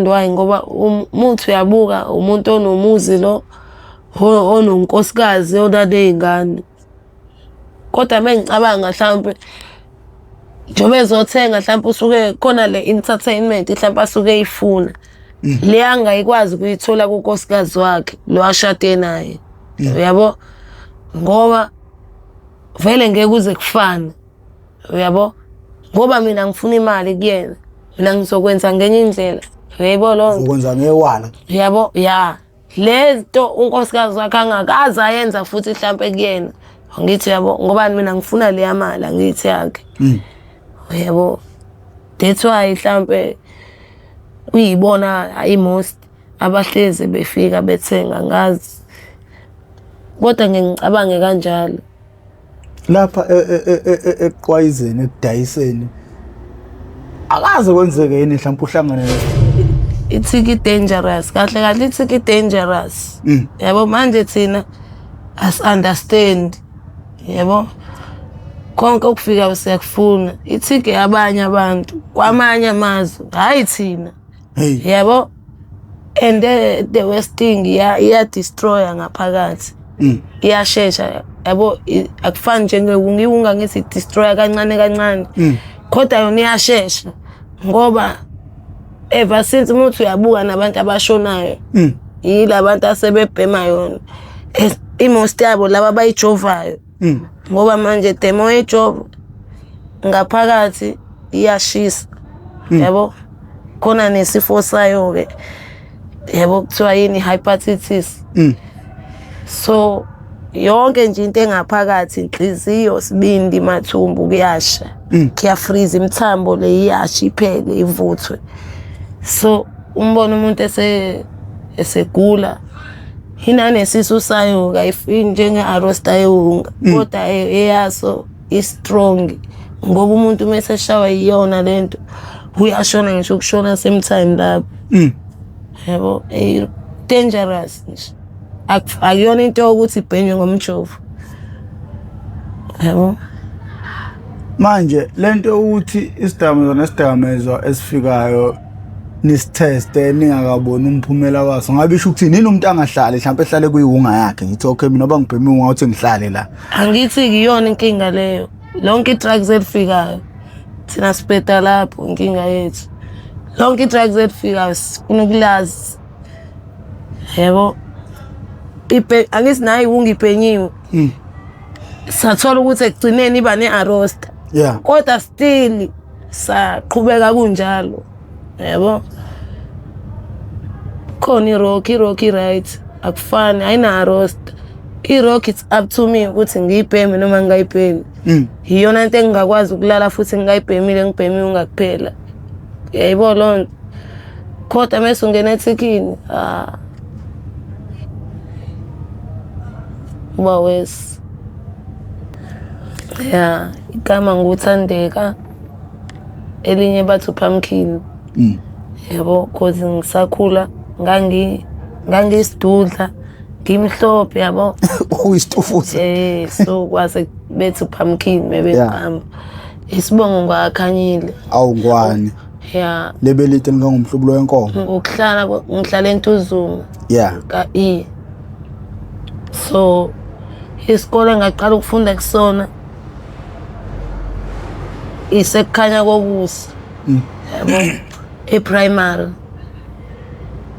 Why? Ngoba umuthi uyabuka umuntu onomuzi lo ononkosikazi onaney'ngane. Kodwa uma ngicabanga hlampe njengoba ezothenga hlampe usuke khona le entertainment hlampe asuke eyifuna. Le angayikwazi ukuyithola kunkosikazi wakhe lo ashade naye. Uyabo? Ngoba vele ngeke kuze kufane. Uyabo? Ngoba mina ngifuna imali kuyena. Mina ngizokwenza ngenye indlela. Uyayibona loo nto? Uzokwenza ngewala. Uyabo? Ya. Le nto unkosikazi wakhe angakaze ayenza futhi hlampe kuyena. Angithi uyabo ngoba mina ngifuna leya mali angithi yakhe. Uyabo? That's why hlampe kuyibona i-most abahlezi befika bethenga ngazi. Kodwa ngeke ngicabange kanjalo. Lapha ekuqwayizeni ekudayiseni akaze kwenzeke yini mhlawumbe uhlangane Ithiki dangerous kahle kahle, ithiki dangerous. Yabo, manje thina as understand, yabo, konke okufika siyakufuna. Ithiki yabanye abantu kwamanye amazwe, hayi thina. Hey. Yabo, and the worst thing, iya destroyer ngaphakathi. Iyashesha, yabo, akufani njengewunga. Iwunga ngithi destroyer kancane kancane, kodwa yona iyashesha ngoba ever since umuntu uyabuka nabantu abashonayo, yilabantu asebebhema yona. I-most yabo laba abayijovayo, ngoba manje the more ejova ngaphakathi iyashisa, yabo, khona nesifo sayo-ke, yabo, kuthiwa yini, hepatitis. So yonke nje into engaphakathi, inhliziyo, sibindi, mathumbu, kuyasha, kuyafreeze, imithambo le iyasha iphele ivuthwe. So umbona umuntu esegula inanesisu sayo, kayifini njenge-arosta yewunga, kodwa eyaso i-strong ngoba umuntu uma eseshawa yiyona lento uyashona ngisho ukushona same time lapho. Yabo, dangerous nje. Akuyona into yokuthi ibhenywe ngomjovo, yabo. Manje lento ukuthi isidakamizwa nesidakamizwa esifikayo nisitheste ningakaboni umphumela waso, ngabe isho ukuthi nini umuntu angahlali mhlawumbe ehlale kuyiwunga yakhe, ngithi okay, mina oba ngibhema iwunga, uthi ngihlale la? Angithi kuyona inkinga leyo. Lonke i-drugs elifikayo thina sibheda lapho, inkinga yethu, lonke i-drugs elifikayo sifuna ukulazi, yebo. Angithi nayo iwunga ibhenyiwe, sathola ukuthi ekugcineni iba ne-arosta, kodwa still saqhubeka kunjalo, yabo. Khona i-rock, i-rock i-right, akufani, ayina-arosta i-rock. It's up to me ukuthi ngiyibheme noma ngingayibhemi. Iyona into engingakwazi ukulala futhi ngingayibhemile, ngibheme ungakuphela, uyayibona loo nto. Kodwa mese ungena ethikini, ah, uba wesi. Ya, igama nguThandeka, elinye bathi upumpkin, yabo, cause ngisakhula ngangisidudla, ngimhlophe, yabo. Uyisitofuza. So kwase bethi upumpkin mebeqamba. Isibongo ngwakhanyile. Awu, ngwani. Ya. Lebelite lingangumhlubulo wenkomo. Ngokuhlala ngihlala eNtuzuma ka E. So isikole ngaqala ukufunda kusona isekukhanya kokusa, yabo, e-primary.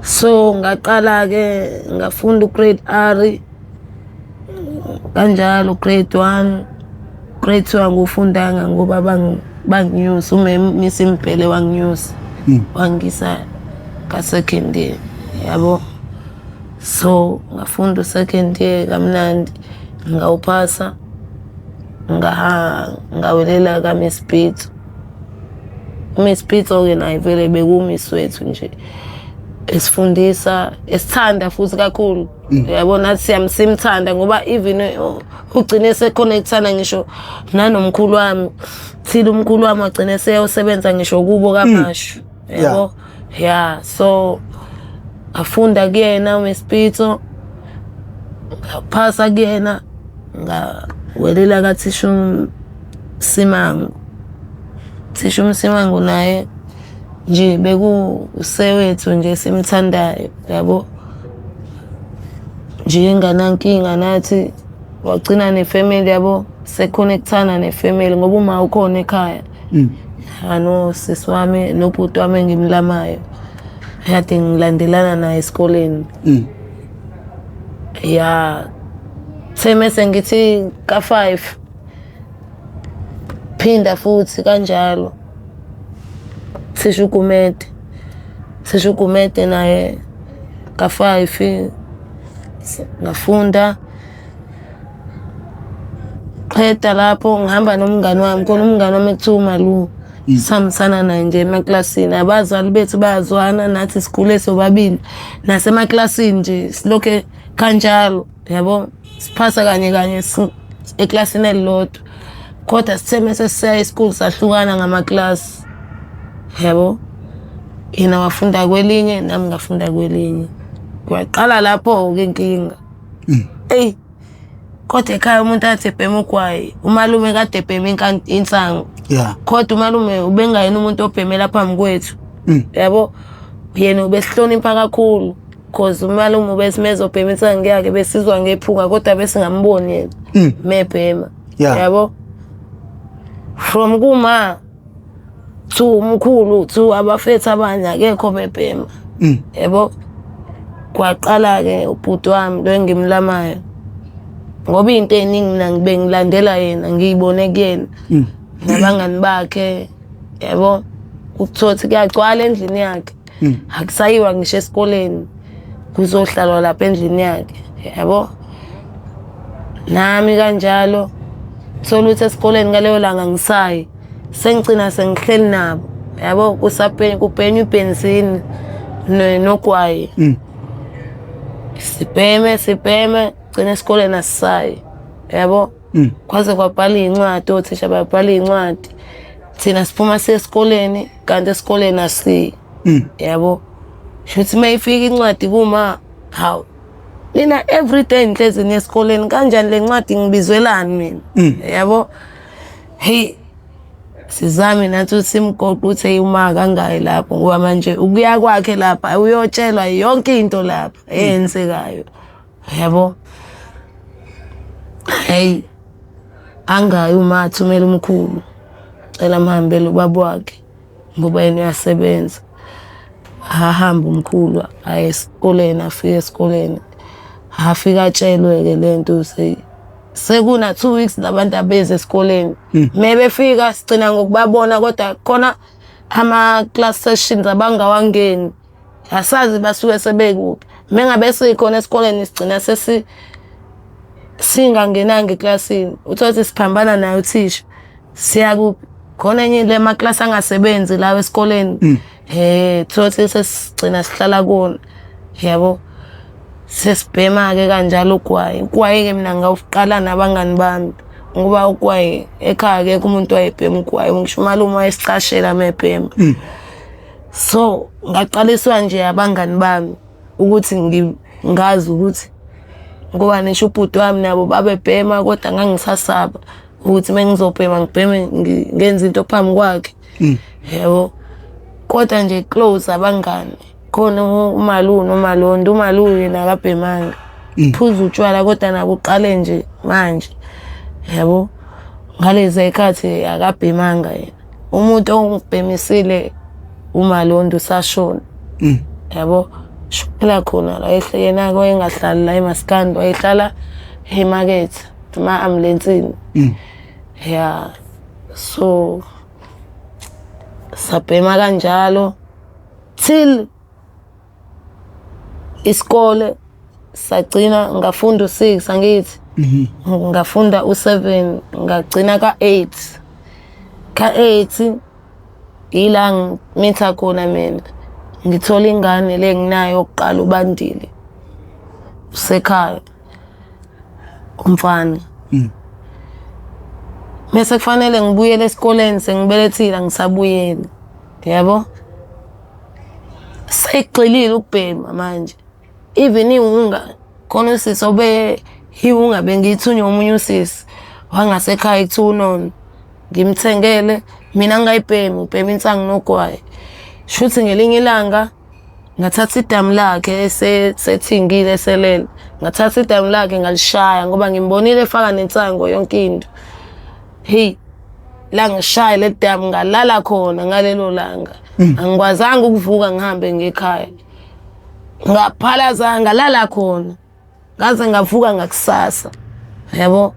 So ngaqala ke ngafunda ugrade R kanjalo, grade 1, grade 2 angufundanga ngoba banginyusa uMiss Mbhele, wanginyusa wangisa ka second year, yabo. So ngafunda u-second year kamnandi, ngawuphasa, ngawelela ka-Miss Pitso. uMiss Pitso-ke naye vele bekuwumiss wethu nje, esifundisa, esithanda futhi kakhulu, uyabona. Nathi siyamsimthanda ngoba even ugcine sekhonekthana ngisho nanomkhulu wami thile, umkhulu wami wagcine seyosebenza ngisho kubo kaMashu, yabo. Ya, so afunda kuyena uMiss Pitso, ngaphasa kuyena, ngawelela kathisha Simango. Thisha uMsimango naye Nje bekuwusewethu nje esimthandayo yabo. Nje enganankinga nathi wagcina nefamily yabo sekhonekthana nefamily ngoba uma ukhona ekhaya. Anosisi wami nobhuti wami engimlamayo. Kade ngilandelana naye esikoleni. Ya the mese ngithi ka-5 phinda futhi kanjalo. Thisha uGumede, thisha uGumede naye ka-5 ngafunda. Qeda lapho ngihamba nomngani wami, khona umngani wami ekuthiwa uMalu. Sihambisana naye nje emaklasini. Abazali bethu bayazwana nathi sikhule sobabili. Nasemaklasini nje silokhe kanjalo yabo. Siphasa kanye kanye eklasini elilodwa. Kodwa sithe mese siya e-school sahlukana ngamaklasi. Yabo. Yena wafunda kwelinye nami ngafunda kwelinye. Kwaqala lapho-ke inkinga. Eyi kodwa ekhaya umuntu athi ebhema ugwayi, umalume kade ebhema insangu. Yeah. Kodwa umalume ubengayena umuntu obhemela phambi kwethu. Yabo. Yena ubesihlonipha kakhulu. Cause umalume ubesimeza obhema insangu yakhe besizwa ngephunga kodwa besingamboni yena. Mebhema. Yeah. Yabo. From kuma to umkhulu to abafethu abanye akekho bebhema. Yabo. Kwaqala ke ubhuti wami lo engimlamayo. Ngoba into eningi mina ngibe ngilandela yena ngiyibone kuyena. Nabangani bakhe yabo ukuthothi kuyagcwala endlini yakhe. Akusayiwa ngisho esikoleni kuzohlalwa lapha endlini yakhe yabo. Nami kanjalo thola ukuthi esikoleni ngaleyo langa ngisayi sengigcina sengihleli nabo yabo kubhenywa ibhenzini nogwayi. Sibheme sibheme gcina esikoleni asisayi yabo. Kwaze kwabhala iy'ncwadi othisha babhala iy'ncwadi thina siphuma siye esikoleni kanti esikoleni asiyi yabo. Shuthi uma ifika incwadi kuma hawu nina everyday nihlezi niye esikoleni kanjani le ncwadi ngibizwelani mina yabo. Hey sizame nathi ukuthi simgoqe ukuthi hey uma kangayi lapho ngoba manje ukuya kwakhe lapha uyotshelwa yonke into lapha eyenzekayo yabo. Hey angayi uma athumela umkhulu cela mhambele ubaba wakhe ngoba yena uyasebenza. Ahamba umkhulu aye esikoleni afike esikoleni afike atshelwe-ke lento sekuna 2 weeks labantu abeze esikoleni. Mebefika sigcina ngokubabona kodwa khona ama class sessions abangawangeni. Asazi basuke sebekuphi. Mengabe sikhona esikoleni sigcina sesi singangenanga eklasini. Uthole ukuthi siphambana naye uthisha. Siya kuphi? Khona enye le maklasi angasebenzi lawa esikoleni. Thola ukuthi sesigcina sihlala kuwona. Yabo. Sesibhema ke kanjalo ugwayi. Ugwayi ke mina ngawuqala nabangani bami. Ngoba ugwayi ekhaya akekho umuntu wayebhema ugwayi. Ngisho umalume wayesicashela mebhema. So ngaqaliswa nje abangani bami ukuthi ngazi ukuthi ngoba nisho ubhuti wami nabo babebhema kodwa ngangisasaba ukuthi mengizobhema ngibheme ngenze into phambi kwakhe. Yabo. Kodwa nje close abangani. Khona uMalu noMalondo, uMalu yena akabhemanga. Phuza utshwala kodwa nabo uqale nje manje. Yabo. Ngalezi zikhathi akabhemanga yena. Umuntu ongibhemisile uMalondo usashona. Yabo. Shonela khona la ehle yena wayengahlali la eMaskandi wayehlala emakethe ema-ambulensini. Yeah. So sabhema kanjalo till isikole sagcina ngafunda u6 angithi ngafunda u7 ngagcina ka8 ka8 ila ngimitha khona mina ngithola ingane le nginayo yokuqala uBandile usekhaya umfana. Mese kufanele ngibuyele esikoleni sengibelethile angisabuyeli yabo. Seyigxilile ukubhema manje even iwunga khona usisi obe iwunga bengiyithunywa omunye usisi wangasekhaya ekuthiwa uNono ngimthengele mina ngingayibhemi ngibhema insangu nogwayi. Shuthi ngelinye ilanga ngathatha idamu lakhe sethingile eselele, ngathatha idamu lakhe ngalishaya ngoba ngimbonile efaka nensango yonke into. Hey, langishaya le damu ngalala khona ngalelo langa. Angikwazanga ukuvuka ngihambe ngekhaya. Ngaphalaza ngalala khona. Ngaze ngavuka ngakusasa. Yabo.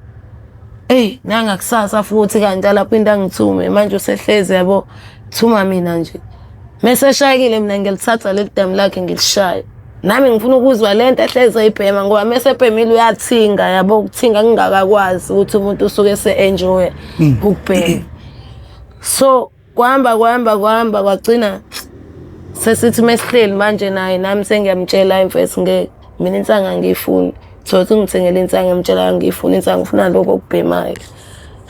Ey, nangakusasa futhi kanti alaphinda angithume manje usehlezi yabo. Thuma mina nje. Mese eshayekile mina ngiyalithatha leli damu lakhe ngilishaya. Nami ngifuna ukuzwa lento ehlezi eyibhema ngoba mese ebhemile uyathinga yabo, ukuthinga ngingakakwazi ukuthi umuntu usuke ese-enjoy ukubhema. So kwahamba kwahamba kwahamba kwagcina sesithi mesihleli manje naye nami sengiyamtshela imfesi ngeke mina insangu angiyifuni. Thothi ungithengele insangu, ngiyamtshela angiyifuni insangu, ngifuna lokho okubhemayo.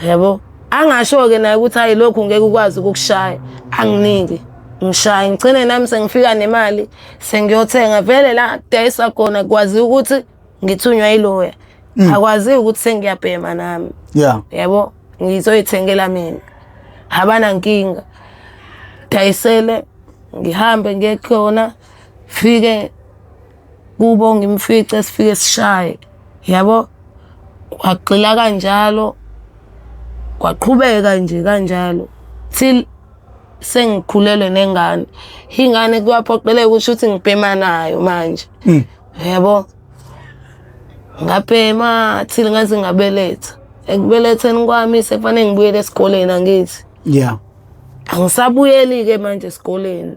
Yabo? Angasho-ke naye ukuthi hayi lokhu ngeke ukwazi ukukushaya, anginiki ngishaye ngigcine nami sengifika nemali sengiyothenga vele la kudayiswa khona kwaziwa ukuthi ngithunywa yiloya. Akwaziwa ukuthi sengiyabhema nami. Yeah. Yabo, ngizoyithengela mina. Abanankinga. Dayisele ngihambe ngiye khona fike kubo ngimfice sifike sishaye. Yabo, kwagxila kanjalo kwaqhubeka nje kanjalo till sengikhulelwe nengane. Ingane kuyaphoqeleka ukuthi ukuthi ngibhema nayo manje. Yabo, ngabhema till ngaze ngabeletha. Ekubeletheni kwami sekufanele ngibuyele esikoleni angithi. Yeah. Angisabuyeli-ke manje esikoleni.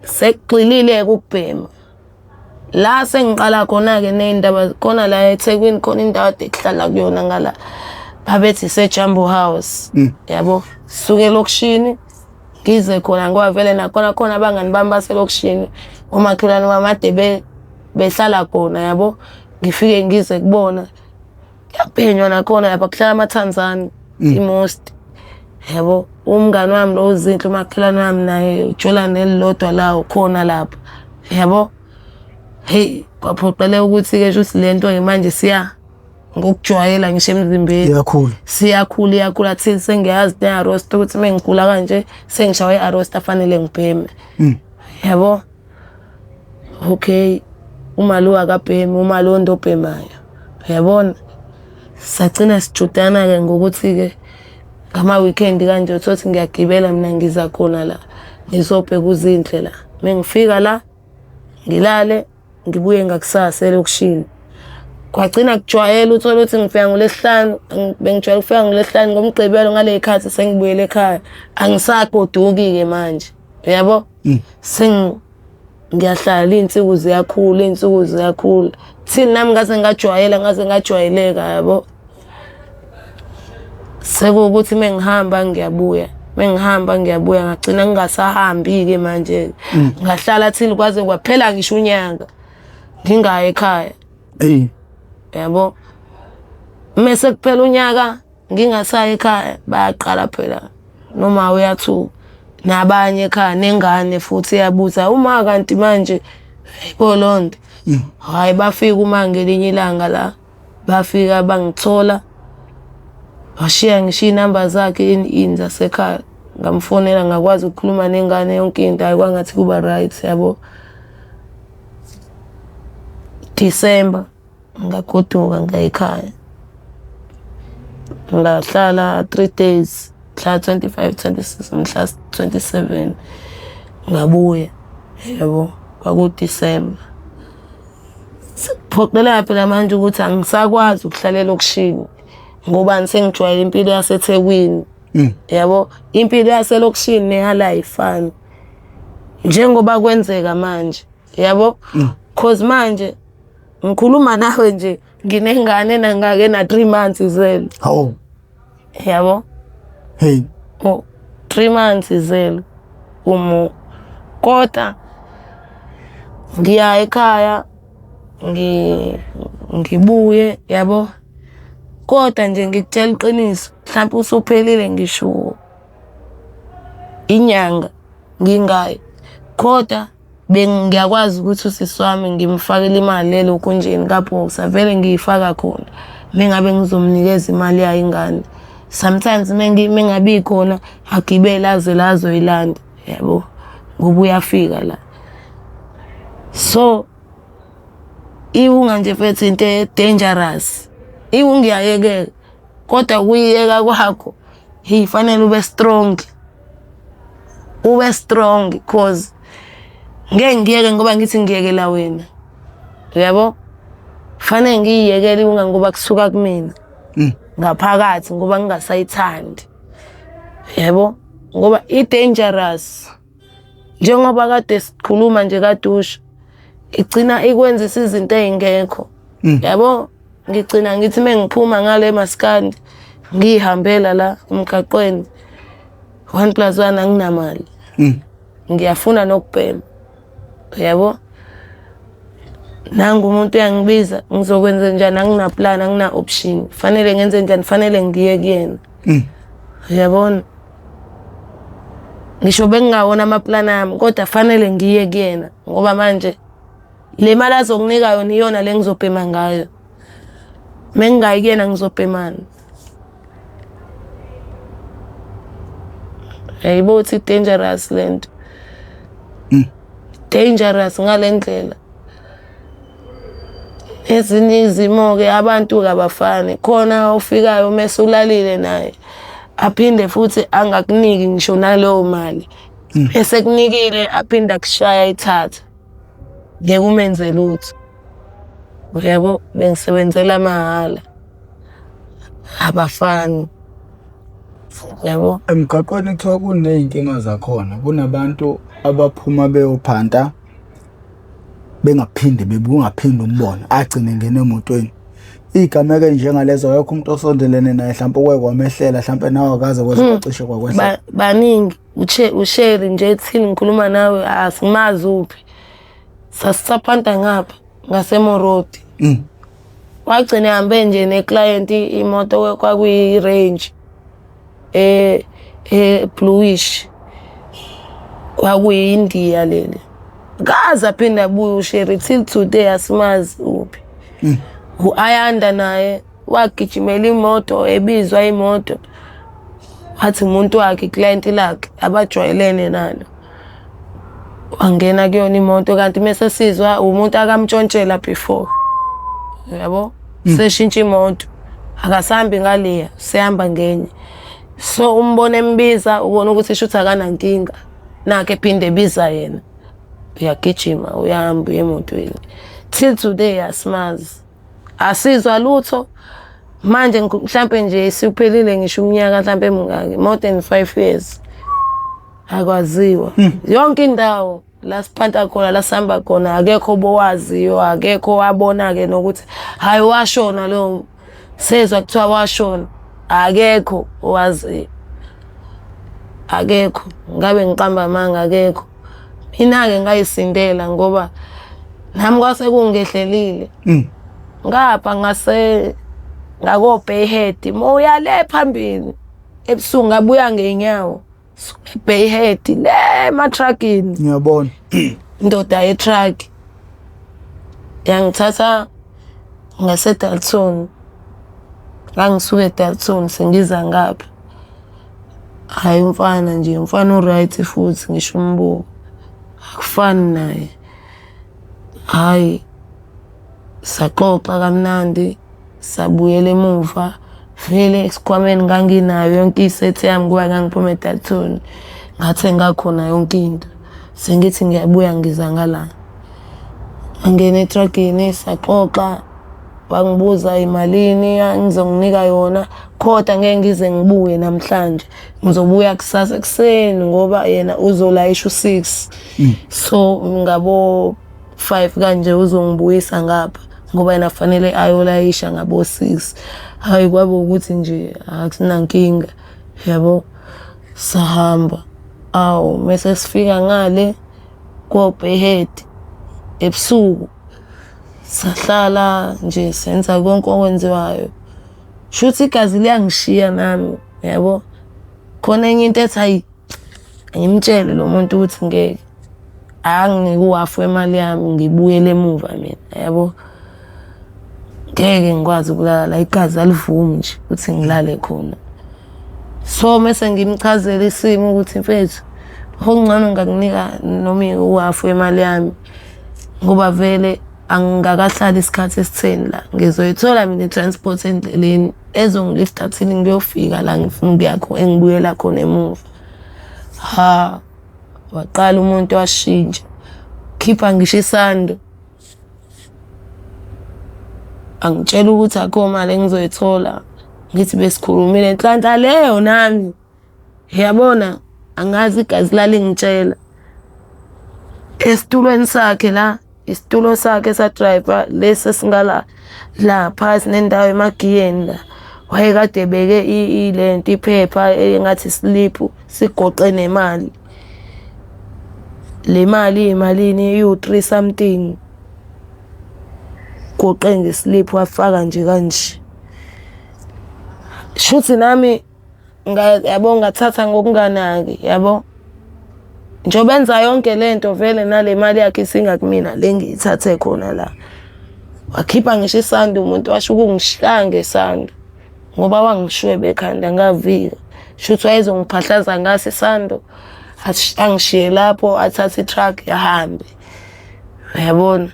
Sekugxilile-ke ukubhema. La sengiqala khona-ke ney'ndaba khona la eThekwini khona indawo ade kuhlala kuyona ngala babethi ise-Jumbo House. Yabo, suke elokishini ngize khona ngoba vele nakhona khona abangani bami baselokishini, omakhelwane bami ade behlala khona yabo. Ngifike ngize kubona. Kuyabhenywa nakhona lapha kuhlala amaTanzania i-most. Yabo, umngani wami lo uZinhle umakhelwane wami naye ujola nelilodwa lawo khona lapha. Yabo. Hey, kwaphoqeleka ukuthi-ke shuthi le nto-ke manje siya ngokujwayela ngisho emzimbeni. Iyakhula. Siyakhula iyakhula till sengiyazi ne-arrosta ukuthi uma ngigula kanje sengishawe i-arrosta fanele ngibheme. Yabo. Okay, uma lo akabhemi, uma lo ndo obhemayo. Uyabona? Sagcina sijudana-ke ngokuthi-ke ngama-weekend kanje uthothi ngiyagibela mina ngiza khona la ngizobheka uZinhle la. Mengifika la ngilale ngibuye ngakusasa elokishini. Kwagcina kujwayela uthole ukuthi ngifika ngoLwesihlanu, bengijwayele ukufika ngoLwesihlanu ngoMgqibelo ngale khathi sengibuyele ekhaya. Angisagoduki-ke manje. Uyabo? Ngiyahlala iy'nsuku ziyakhula, iy'nsuku ziyakhula. Till nami ngaze ngajwayela ngaze ngajwayeleka yabo. Sekuwukuthi uma ngihamba ngiyabuya, uma ngihamba ngiyabuya ngagcina ngingasahambi-ke manje. Ngahlala till kwaze kwaphela ngisho unyaka ngingayi ekhaya. Eyi. Yabo. Mese kuphela unyaka ngingasayi ekhaya bayaqala phela noma uyathuka nabanye ekhaya nengane futhi iyabuza uma kanti manje yebo lonto. Hhayi bafika uma ngelinye ilanga la bafika bangithola washiya ngishiya inamba zakhe ini ini zasekhaya ngamfonela ngakwazi ukukhuluma nengane yonke into hayi kwangathi kuba right yabo. December ngagoduka ngaya ekhaya. Ngahlala 3 days mhla 25, 26 mhla 27 ngabuya yabo kwaku-December. Sekuphoqeleka phela manje ukuthi angisakwazi ukuhlala elokishini ngoba sengijwayele impilo yaseThekwini. Yabo, impilo yaselokishini neyala ayifani. Njengoba kwenzeka manje, yabo? Cause manje ngikhuluma nawe nje nginengane nangake na 3 months izelwe. Hawu. Yabo? Hey. Oh, 3 months izelwe umu kodwa ngiya ekhaya ngibuye yabo. Kodwa nje ngikutshela iqiniso mhlawumbe usuphelile ngisho inyanga ngingayi. Kodwa bengiyakwazi ukuthi usisi wami ngimfakele imali elokhunjeni kaBoxer vele ngiyifaka khona mengabe ngizomnikeza imali yayo ingane. Sometimes mengabi khona agibele aze la azoyilanda yabo. Ngoba uyafika la. So iwunga nje mfethu into e-dangerous. Iwunga iyayekeka kodwa ukuyiyeka kwakho hey fanele ube strong. Ube strong cause ngeke ngiyeke ngoba ngithi ngiyekela wena. Uyabo? Fanele ngiyiyekele iwunga ngoba kusuka kumina. Ngaphakathi ngoba ngingasayithandi. Yabo? Ngoba i-dangerous. Njengoba kade sikhuluma nje kade usho, igcina ikwenzisa izinto ey'ngekho. Yabo? Ngigcina ngithi uma ngiphuma ngale maskandi ngiyihambela la emgaqweni 1+1 anginamali. Ngiyafuna nokubhema. Yabo? Nangu umuntu uyangibiza ngizokwenza njani angina-plan angina-option. Fanele ngenze njani? Fanele ngiye kuyena. Uyabona? Ngisho bekungawona amaplani ami kodwa fanele ngiye kuyena ngoba manje le mali azonginika yona iyona le ngizobhema ngayo. Mengingayi kuyena ngizobhemani? Yayibo ukuthi dangerous lento. Dangerous ngale ndlela. Ezinye izimo-ke abantu kabafani khona ofikayo mese ulalile naye aphinde futhi angakuniki ngisho naleyo mali. Esekunikile aphinde akushaya ayithathe. Ngeke umenze lutho. Uyabo bengisebenzela mahhala. Abafani. Yabo. Emgaqweni kuthiwa kuney'nkinga zakhona, kunabantu abaphuma beyophanta bengaphinde bebuye ungaphinde umbone agcine engena emotweni. Iy'gameko ey'njengalezo akekho umuntu osondelene naye hlampe okwake kwamehlela hlampe nawe akaze kwaze kwacishe kwakwehlela. Baningi uSheri nje ethini ngikhuluma nawe asimazi uphi. Sasisaphanta ngapha ngaseMorodi. Wagcina ehambe nje ne-client imoto kwakuyi-Range e-bluish. Kwakuyindiya leli. Kaze aphinde abuye uSheri till today asimazi uphi. U-Ayanda naye wagijimela imoto ebizwa imoto. Wathi umuntu wakhe iklayenti lakhe abajwayelene nalo. Wangena kuyona imoto kanti mese sizwa umuntu akamtshontshela before. Uyabo? Seshintsha imoto. Akasambi ngaleya, sehamba ngenye. So umbona embiza ubona ukuthi shuthi akanankinga. Nakhe ephinde ebiza yena. Uyagijima uyahamba uya emotweni. Till today asimazi. Asizwa lutho. Manje mhlampe nje isiphelile ngisho umnyaka mhlampe emingaki more than 5 years. Akwaziwa. Yonke indawo la siphanta khona la sihamba khona akekho obowaziyo akekho wabona ke nokuthi hayi washona lo sezwa kuthiwa washona akekho owaziyo. Akekho ngabe ngiqamba amanga akekho. Mina-ke ngayisindela ngoba nami kwase kungehlelile. Ngapha ngase ngako-Bayhead moya le phambili ebusuku ngabuya ngey'nyawo. Bayhead le ematragini. Ngiyabona. Indoda ye-truck yangithatha ngase-Dalton. Ngangisuka eDalton sengiza ngapha. Hhayi umfana nje umfana o-right futhi ngisho umbuka. Akufani naye. Hhayi saxoxa kamnandi sabuyela emuva vele esikhwameni nganginayo yonke isethi yami ngoba ngangiphuma eDalton. Ngathenga khona yonke into. Sengithi ngiyabuya ngiza ngala. Ngangena etragini saxoxa wangibuza imalini ngizonginika yona kodwa ngeke ngize ngibuye namhlanje ngizobuya kusasa ekuseni ngoba yena uzolayisha u-6 so ngabo 5 kanje uzongibuyisa ngapha ngoba yena fanele ayolayisha ngabo 6. Hayi kwabe ukuthi nje akusinankinga yabo. Sahamba awu mese sifika ngale ko-Bayhead ebusuku sahlala nje senza konke okwenziwayo. Shuthi igazi liyangishiya nami yabo. Khona enye into ethi hayi ngimtshele lo muntu ukuthi ngeke anginike uhafu wemali yami ngibuyele emuva mina yabo. Ngeke ngikwazi ukulala igazi alivumi nje ukuthi ngilale khona. So mese ngimchazela isimo ukuthi mfethu Okungcono ngakunika noma uhafu wemali yami ngoba vele angingakahlali isikhathi esitheni la. Ngizoyithola mina i-transport endleleni ezongilifta till ngiyofika la ngifuna ukuya khona, engibuyela khona emuva. Ha, waqala umuntu washintsha, khipha ngisho isando. Angitshela ukuthi akukho mali engizoyithola, ngithi besikhulumile nhlanhla leyo nami. Yabona angazi igazi lalingitshela. Esitulweni sakhe la, isitulo sakhe sa-driver lesi esingala la phakathi nendawo emagiyeni la. Wayekade ebeke ilento iphepha engathi isiliphu sigoqe nemali. Le mali iyimalini iwu-three something. Goqe ngesiliphu wafaka nje kanje. Shuthi nami yabo ngathatha ngokunganaki yabo. Njengoba enza yonke le nto vele nale mali yakhe isingakumina le ngiyithathe khona la. Wakhipha ngisho isando umuntu washo ukungishaya ngesando ngoba wangishweba ekhanda ngavika. Shuthi wayezongiphahlaza ngaso isando angishiye lapho athathe i-truck ahambe. Uyabona?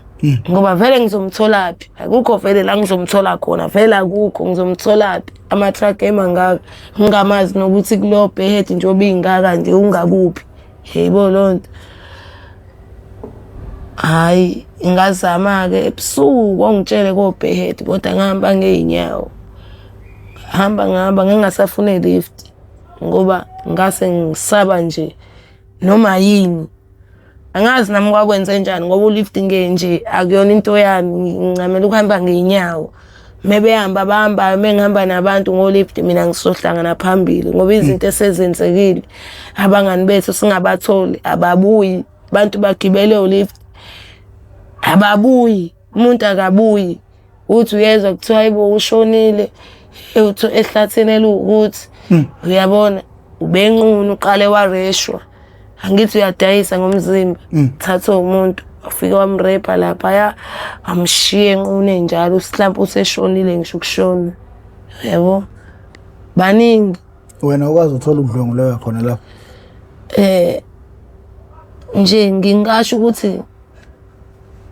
Ngoba vele ngizomtholaphi? Akukho vele la ngizomthola khona, vele akukho ngizomtholaphi? Ama-truck emangaka ngingamazi nokuthi kuleyo bhehead njengoba ingaka nje ungakuphi. Yebo leyo nto. Hhayi, ngazama-ke ebusuku ongitshele kobhehead kodwa ngahamba ngey'nyawo. Hamba ngihamba ngingasafune lift ngoba ngase ngisaba nje noma yini. Angazi nami kwakwenze njani ngoba ulift nje akuyona into yami ngincamela ukuhamba ngey'nyawo. Mebehamba abahambayo mengihamba nabantu ngolift mina ngisohlangana phambili ngoba izinto esezenzekile abangani bethu singabatholi ababuyi abantu bagibele ulift ababuyi umuntu akabuyi uthi uyezwa kuthiwa hayibo ushonile ehlathini eliwukuthi uyabona ubenqunu uqale wareshwa angithi uyadayisa ngomzimba thatha umuntu wafike wamrepa laphaya wamshiya enqune njalo mhlawumbe useshonile ngisho ukushona yabo baningi. Wena ukwazi uthola ukudlwenguleka khona lapho? Nje ngingasho ukuthi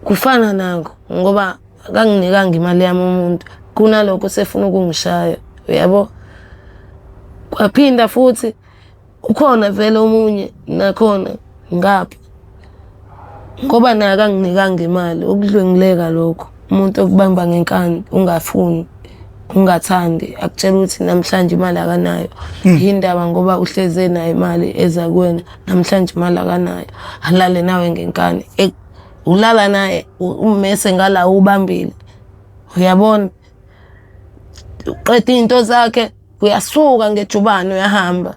kufana nakho ngoba akanginikanga imali yami umuntu kunalokho sefuna ukungishaya uyabo. Kwaphinda futhi ukhona vele omunye nakhona ngapha ngoba naye akanginikanga imali ukudlwenguleka lokho umuntu okubamba ngenkani ungafuni ungathandi akutshela ukuthi namhlanje imali akanayo yindaba ngoba uhleze nayo imali eza kuwena namhlanje imali akanayo alale nawe ngenkani ulala naye ummese ngala ubambile uyabona uqeda iy'nto zakhe uyasuka ngejubane uyahamba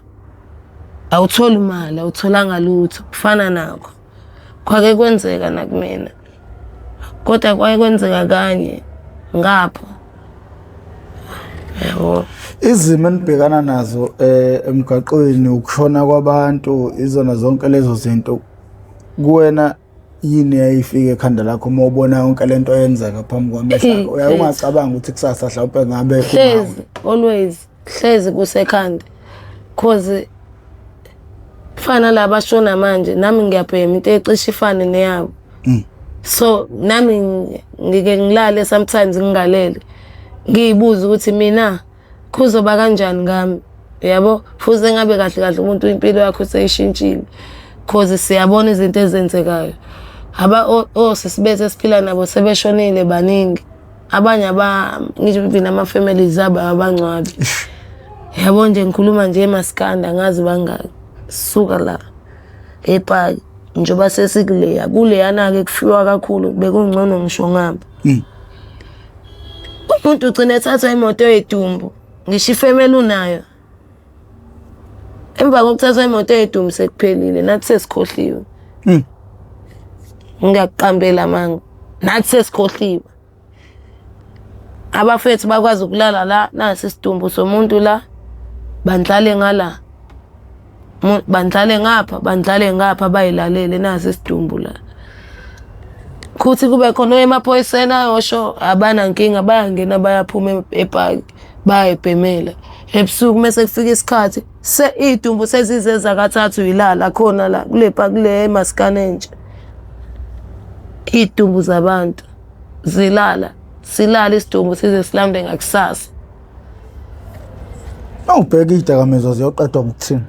awutholi imali awutholanga lutho kufana nakho kwake kwenzeka nakumina kodwa kwaye kwenzeka kanye ngapho yabo. Izimo enibhekana nazo emgaqweni ukushona kwabantu izona zonke lezo zinto kuwena yini eyayifika ekhanda lakho uma ubona yonke lento eyenzeka phambi kwamehlo akho? Uyaye ungacabanga ukuthi kusasa mhlawumpe ngabe hlezi always hlezi kusekhanda cause kufana laba shona manje nami ngiyabhema into ecishe ifane neyabo. So nami ngike ngilale sometimes ngingalele ngiyibuza ukuthi mina kuzoba kanjani ngami yabo futhi engabe kahle kahle umuntu impilo yakhe useyishintshile cause siyabona izinto ezenzekayo aba osisi bethu esiphila nabo sebeshonile baningi abanye aba ngisho even ama-families abo abangcwabi yabo nje ngikhuluma nje emaskanda angazi bangaki suka la epaki njengoba sesikuleya kuleyana-ke kufiwa kakhulu bekungcono ngisho ngapha umuntu ugcina ethatha imoto eyidumbu ngisho ifemeli unayo emva kokuthatha imoto eyidumbu sekuphelile nathi sesikhohliwe. Ngingakuqambela amanga nathi sesikhohliwe. Abafethu bakwazi ukulala la nasi isidumbu somuntu la bandlale ngala bandlale ngapha bandlale ngapha bayilalele nasi isidumbu la. Kuthi kube khona emaphoyiseni ayosho abanankinga bayangena bayaphuma epaki bayayibhemela. Ebusuku mese kufika isikhathi se iy'dumbu sezize zakathathu yilala khona la kule kule maskane entsha. Iy'dumbu zabantu zilala, silala isidumbu size silambe ngakusasa. Awubheka iy'dakamizwa ziyoqedwa ngokuthini?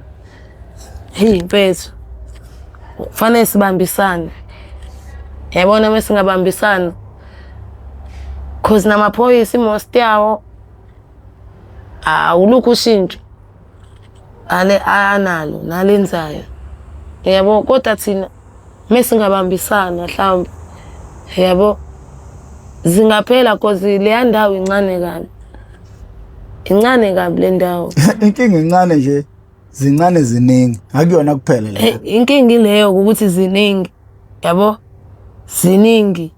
Hey mfethu, kufanele sibambisane. Yabona uma singabambisana, cause namaphoyisa imost yawo awulukho ushintsho ale analo nalenzayo. Yabo kodwa thina mesingabambisana mhlawumbe yabo zingaphela cause leya ndawo incane kabi. Incane kabi le ndawo. Inkinga incane nje zincane ziningi akuyona kuphela le. Eh, inkinga ileyo ukuthi ziningi yabo ziningi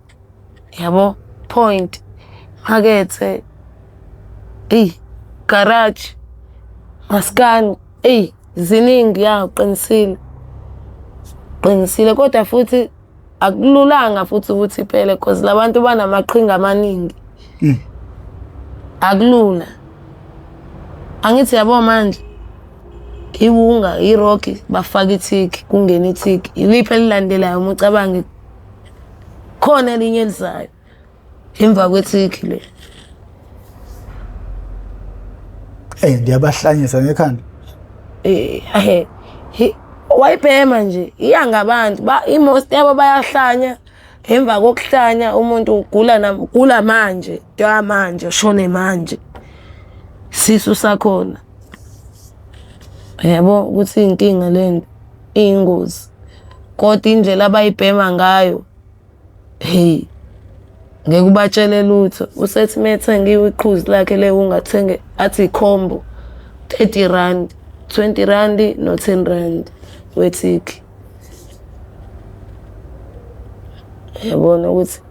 yabo point makethe eyi garage maskani eyi ziningi ya uqinisile qinisile kodwa futhi akululanga futhi ukuthi iphele because labantu banamaqhinga amaningi akulula angithi yabo manje iwunga iroki bafaka ithiki kungena ithiki iliphi elilandelayo uma ucabange khona elinye elizayo emva kwethiki le. Eh ndiyabahlanyisa ngekhanda. Eh eh wayibhema nje iya ngabantu ba imost yabo bayahlanya emva kokuhlanya umuntu ugula ugula manje into manje ushone manje sisu sakhona yabo ukuthi inkinga lento iyingozi kodwa indlela abayibhema ngayo hey ngeke ubatshele lutho usethi methenge iqhuzu lakhe le ungathenge athi combo 30 rand 20 rand no 10 rand wethiki yabona ukuthi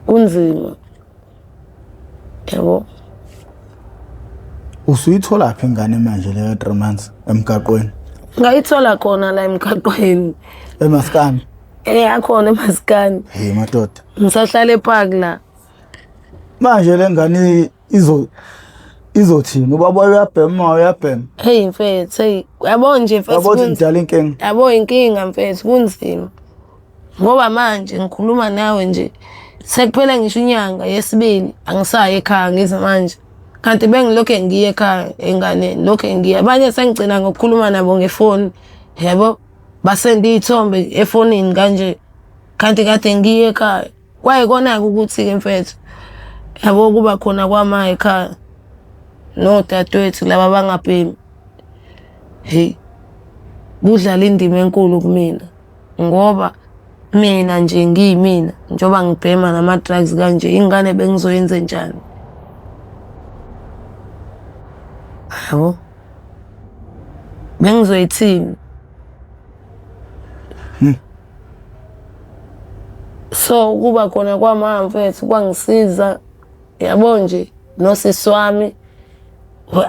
kunzima yabo. Usuyitholaphi ingane manje leyo 3 months emgaqweni? Ngayithola khona la emgaqweni. Emaskani? Eh akhona emaskani. Hey madoda. Ngisahlala epark la. Manje le ngane izo izothini? Ubaba uyabhema uyabhema. Hey mfethu, hey yabo nje mfethu. Yabo ukuthi ngidala inkinga. Yabo inkinga mfethu kunzima. Ngoba manje ngikhuluma nawe nje sekuphele ngisho inyanga yesibili angisayi ekhaya ngize manje kanti bengilokhu ngiye ekhaya enganeni lokhu ngiye abanye sengigcina ngokukhuluma nabo ngefoni yabo basenda iy'thombe efonini kanje kanti kade ngiye ekhaya kwayikona-ke ukuthi-ke mfethu yabo kuba khona kwama ekhaya nodadewethu laba abangabhemi heyi kudlala indima enkulu kumina. Ngoba mina nje ngiyimina njengoba ngibhema nama-drugs kanje ingane bengizoyenze njani? Yabo? Bengizoyithini? Hmm. So ukuba khona kwama mfethu kwangisiza yabo nje nosisi wami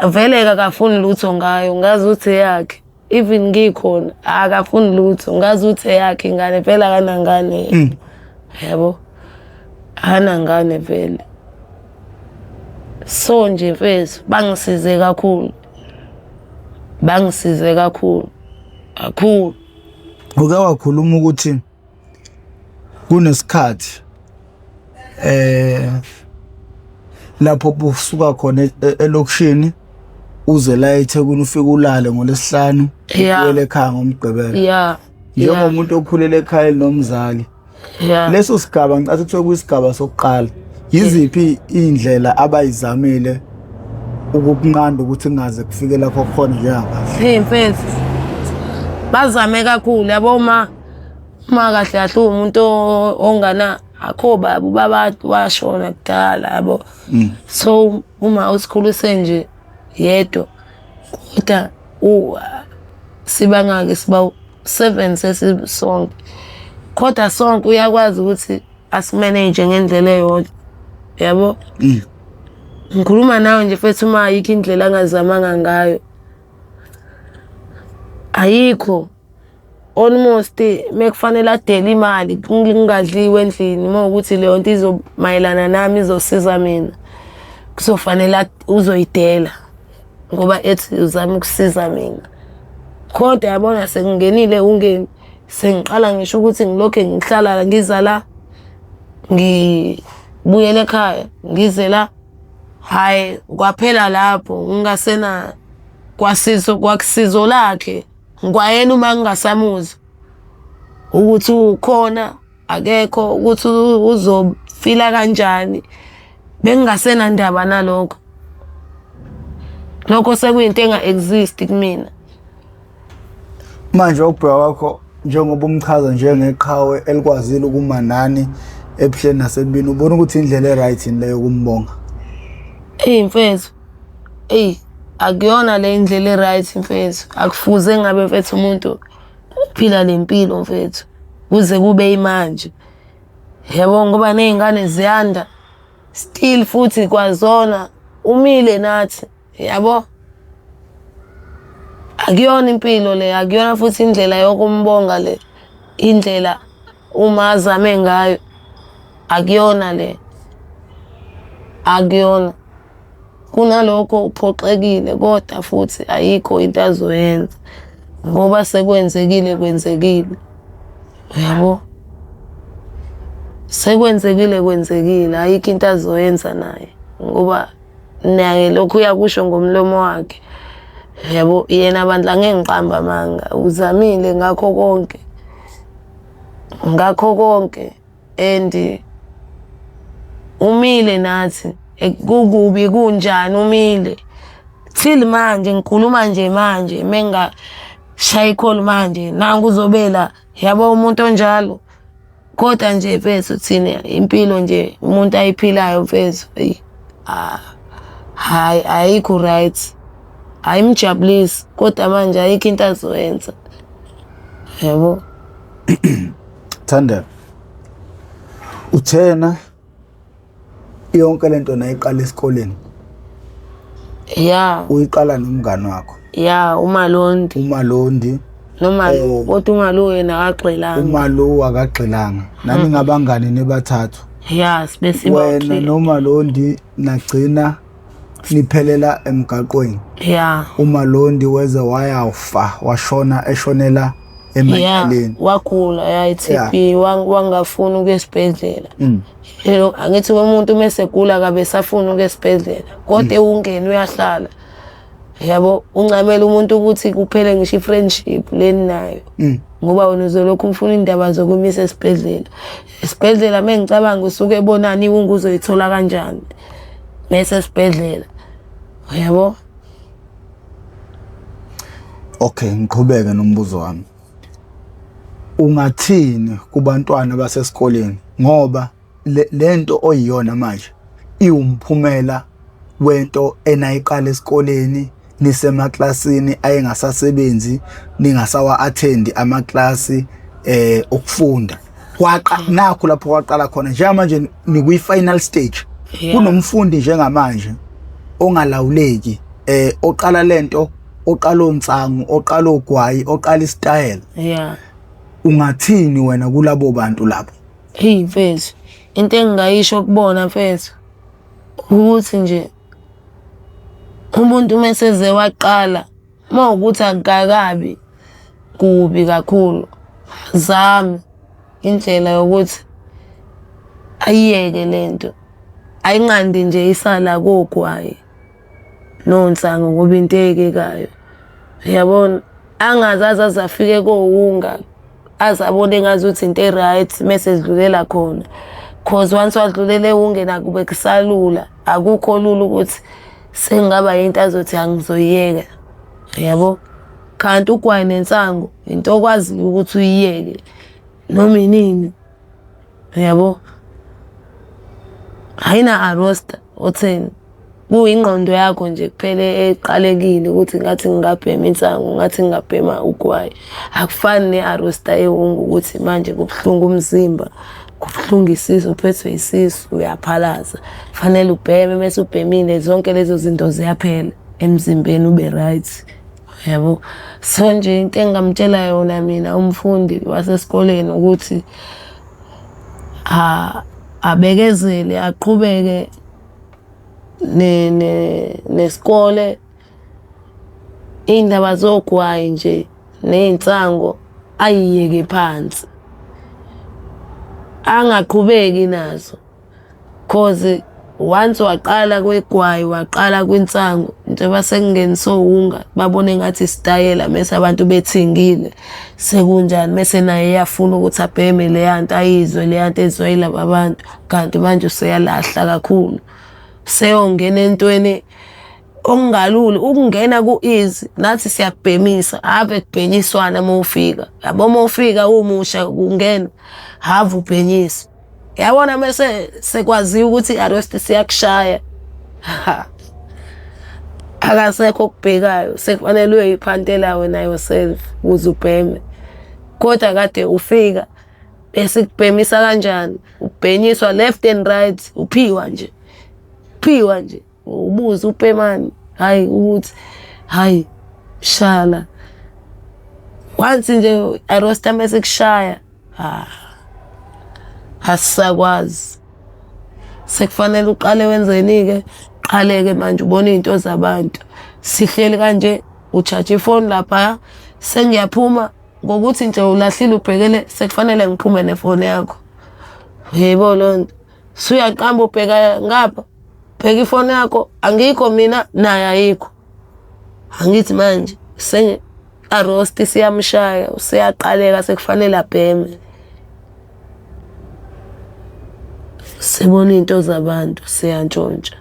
vele akafuni lutho ngayo ngazi ukuthi eyakhe. Even ngikhona akafuni lutho ngazi ukuthi eyakhe ingane vele akanangane yabo akanangane vele so nje mfethu bangisize kakhulu bangisize kakhulu kakhulu. Uke wakhuluma ukuthi kunesikhathi eh lapho busuka khona elokishini uze la eThekwini ufike ulale ngolesihlanu ubuyele ekhaya ngomgqibelo. Njengomuntu okhulele ekhaya elinomzali. Leso sigaba ngicathi kuthiwa kuyisigaba sokuqala. Yiziphi iy'ndlela abayizamile ukukunqanda ukuthi kungaze kufike lapho khona njengamanje? Hey mfethu, bazame kakhulu yabo ma uma kahle kahle uwumuntu ongana akho baba ubaba washona kudala yabo. So uma usikhulise nje yedwa kodwa sibangaki siba 7 sesisonke. Kodwa sonke uyakwazi ukuthi asimanage ngendlela eyodwa yabo. Ngikhuluma nawe nje mfethu uma ayikho indlela angazamanga ngayo. Ayikho. Almost mekufanele adele imali kungadliwa endlini uma ukuthi leyo nto izomayelana nami izosiza mina. Kuzofanele uzoyidela ngoba ethi uzama ukusiza mina. Kodwa yabona sengingenile ungeni sengiqala ngisho ukuthi ngilokhu ngihlala ngiza la ngibuyele ekhaya ngize la hhayi kwaphela lapho ngingasena kwasizo kwakusizo lakhe kwayena uma ngingasamuzwa ukuthi ukhona akekho ukuthi uzofila kanjani bengingasenandaba nalokho lokho sekuyinto enga-exist kumina. Manje ukubheka kwakho njengoba umchaza njengeqhawe elikwazile ukuma nani ebuhleni nasebini ubona ukuthi indlela e-right yini leyo kumbonga? Eyi mfethu, eyi akuyona le indlela e-right mfethu, akufuze ngabe mfethu umuntu uphila le mpilo mfethu kuze kube imanje. Yabo ngoba ney'ngane ziyanda still futhi kwazona umile nathi yabo. Akuyona impilo le, akuyona futhi indlela yokumbonga le indlela uma azame ngayo akuyona le, akuyona. Kunalokho uphoxekile kodwa futhi ayikho into azoyenza ngoba sekwenzekile kwenzekile, uyabo? Sekwenzekile kwenzekile ayikho into azoyenza naye ngoba naye lokhu uyakusho ngomlomo wakhe. Yabo yena bandla angeke ngiqambe amanga uzamile ngakho konke, ngakho konke and umile nathi kukubi kunjani umile till manje ngikhuluma nje manje mengashaya ikholi manje nangu uzobela yabo umuntu onjalo kodwa nje mfethu thina impilo nje umuntu ayiphilayo mfethu eyi ah, hayi ayikho right ayimjabulisi kodwa manje ayikho into azoyenza yabo. Thandeka, uthena yonke lento nayiqala esikoleni. Ya. Uyiqala nomngani wakho. Ya, uMalondi. UMalondi. Noma eh, kodwa uMalu yena akagxilanga. UMalu akagxilanga. Nani ngabangani nibathathu. Ya, sibe siba. Wena noMalondi nagcina niphelela emgaqweni. Ya. UMalondi weze wayafa washona eshonela emanyaleni. Wagula ya i-TB wangafuni ukuya esibhedlela. Yebo angithi umuntu uma esegula kabe esafuna ukuya esibhedlela kodwa ewungeni uyahlala. Yabo uncamela umuntu ukuthi kuphele ngisho i-friendship le ninayo. Ngoba wena uzolokhu ufuna indaba zokumisa esibhedlela. Esibhedlela uma ngicabanga usuke ebonani iwungu uzoyithola kanjani mese esibhedlela. Yabo? Okay, ngiqhubeke nombuzo wami. Ungathini kubantwana basesikoleni ngoba lento oyiyona manje iwumphumela wento enayiqala esikoleni nisemaklasini ayengasasebenzi ningasawa attendi amaklasi okufunda kwaqa nakho lapho kwaqala khona njengamanje nikwi final stage kunomfundi njengamanje ongalawuleki oqala lento oqala onsangu oqala ogwayi oqala isitayela ungathini wena kulabo bantu labo? Hey mfethu, into engingayisho kubona mfethu ukuthi nje umuntu uma eseze waqala uma ukuthi akukakabi kubi kakhulu zame indlela yokuthi ayiyeke lento ayinqandi nje isala kogwayi nonsangu ngoba into eyekekayo uyabona angaze aze aze afike kowunga aze abone ngazuthi into e-right mese sidlulela khona cause once wadlulela ewungeni akube kusalula akukho lula ukuthi sengingaba yinto azothi angizoyiyeka yabo kanti ugwayi nensangu into okwaziyo ukuthi uyiyeke noma inini uyabo ayina arosta otheni kuyingqondo yakho nje kuphela eqalekile ukuthi ngathi ngingabhema insangu ngathi ngingabhema ugwayi akufani ne-arosta ewungu ukuthi manje kubuhlungu umzimba kubuhlungu isisu uphethwe isisu uyaphalaza fanele ubheme mese ubhemile zonke lezo zinto ziyaphela emzimbeni ube right yabo so nje into engingamtshela yona mina umfundi wasesikoleni ukuthi abekezele aqhubeke. Nesikole, iy'ndaba zogwayi nje ney'nsango ayiyeke phansi. Angaqhubeki nazo cause once waqala kwegwayi waqala kwinsangu njengoba sekungenise owunga babone engathi isitayela mese abantu bethengile sekunjani mese naye eyafuna ukuthi abheme leya nto ayizwe leya nto ezwa yilaba bantu kanti manje useyalahla kakhulu. Seyongena entweni okungalula ukungena ku-easy nathi siyakubhemisa ave kubhenyiswana uma ufika yabo uma ufika umusha kungena have ubhenyiswa yabona mese sekwaziwa ukuthi i-arrest siyakushaya akasekho okubhekayo sekufanele uyoyiphantela wena yourself ukuze ubheme kodwa kade ufika besikubhemisa kanjani ubhenyiswa left and right uphiwa nje uphiwa nje ubuze upemani hayi ukuthi hayi shala once nje arosta mase kushaya ah asisakwazi sekufanele uqale wenzeni-ke qale-ke manje ubona iy'nto zabantu sihleli kanje utshaje ifoni lapha sengiyaphuma ngokuthi nje ulahlile ubhekele sekufanele ngiphume nefoni yakho yebo loo nto suyaqamba ubheka ngapha bheka ifoni yakho angikho mina naye ayikho angithi manje arosti siyamshaya useyaqaleka sekufanele abheme sibona iy'nto zabantu siyantshontsha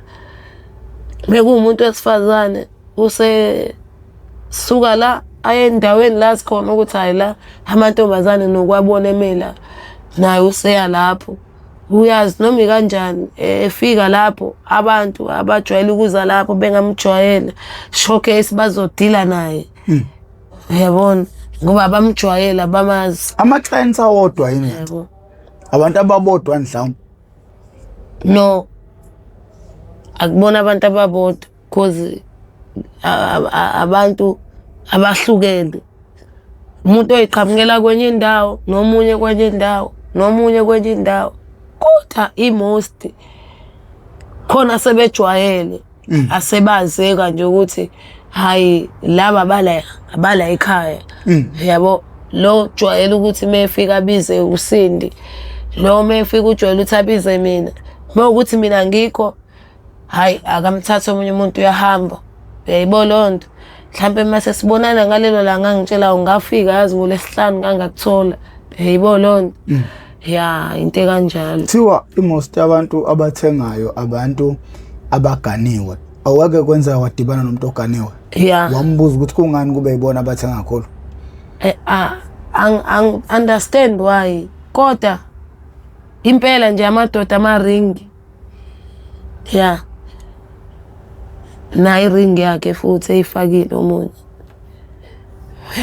bekuwumuntu wesifazane use suka la aye endaweni la sikhona ukuthi hayi la amantombazane nokwabona emela naye useya lapho uyazi noma ikanjani efika lapho abantu abajwayele ukuza lapho bengamjwayele showcase bazodila naye uyabona ngoba abamjwayele abamazi ama-clients awodwa yini yabo abantu ababodwa mhlawumbe no akubona abantu ababodwa cause abantu abahlukene umuntu oyiqhamukela kwenye indawo nomunye kwenye indawo nomunye kwenye indawo kodwa i-most khona sebejwayele asebazeka nje ukuthi hayi laba bala abala ekhaya yabo lo jwayele ukuthi mefika abize uSindi lo mefika ujwayele ukuthi abize mina mewukuthi mina ngikho hayi akamthatha omunye umuntu uyahamba uyayibona leyo nto mhlampe mase sibonana ngalelo langa angitshela ungafika yazi ngolwesihlanu ngangakuthola uyayibona leyo nto ya into ekanjalo kuthiwa i-most yabantu abathengayo abantu abaganiwe awake kwenza wadibana nomuntu oganiwe ya wambuza ukuthi kungani kube yibona abathenga kakhulu ang understand why kodwa impela nje amadoda amaringi ya nayo iringi yakhe futhi eyifakile omunye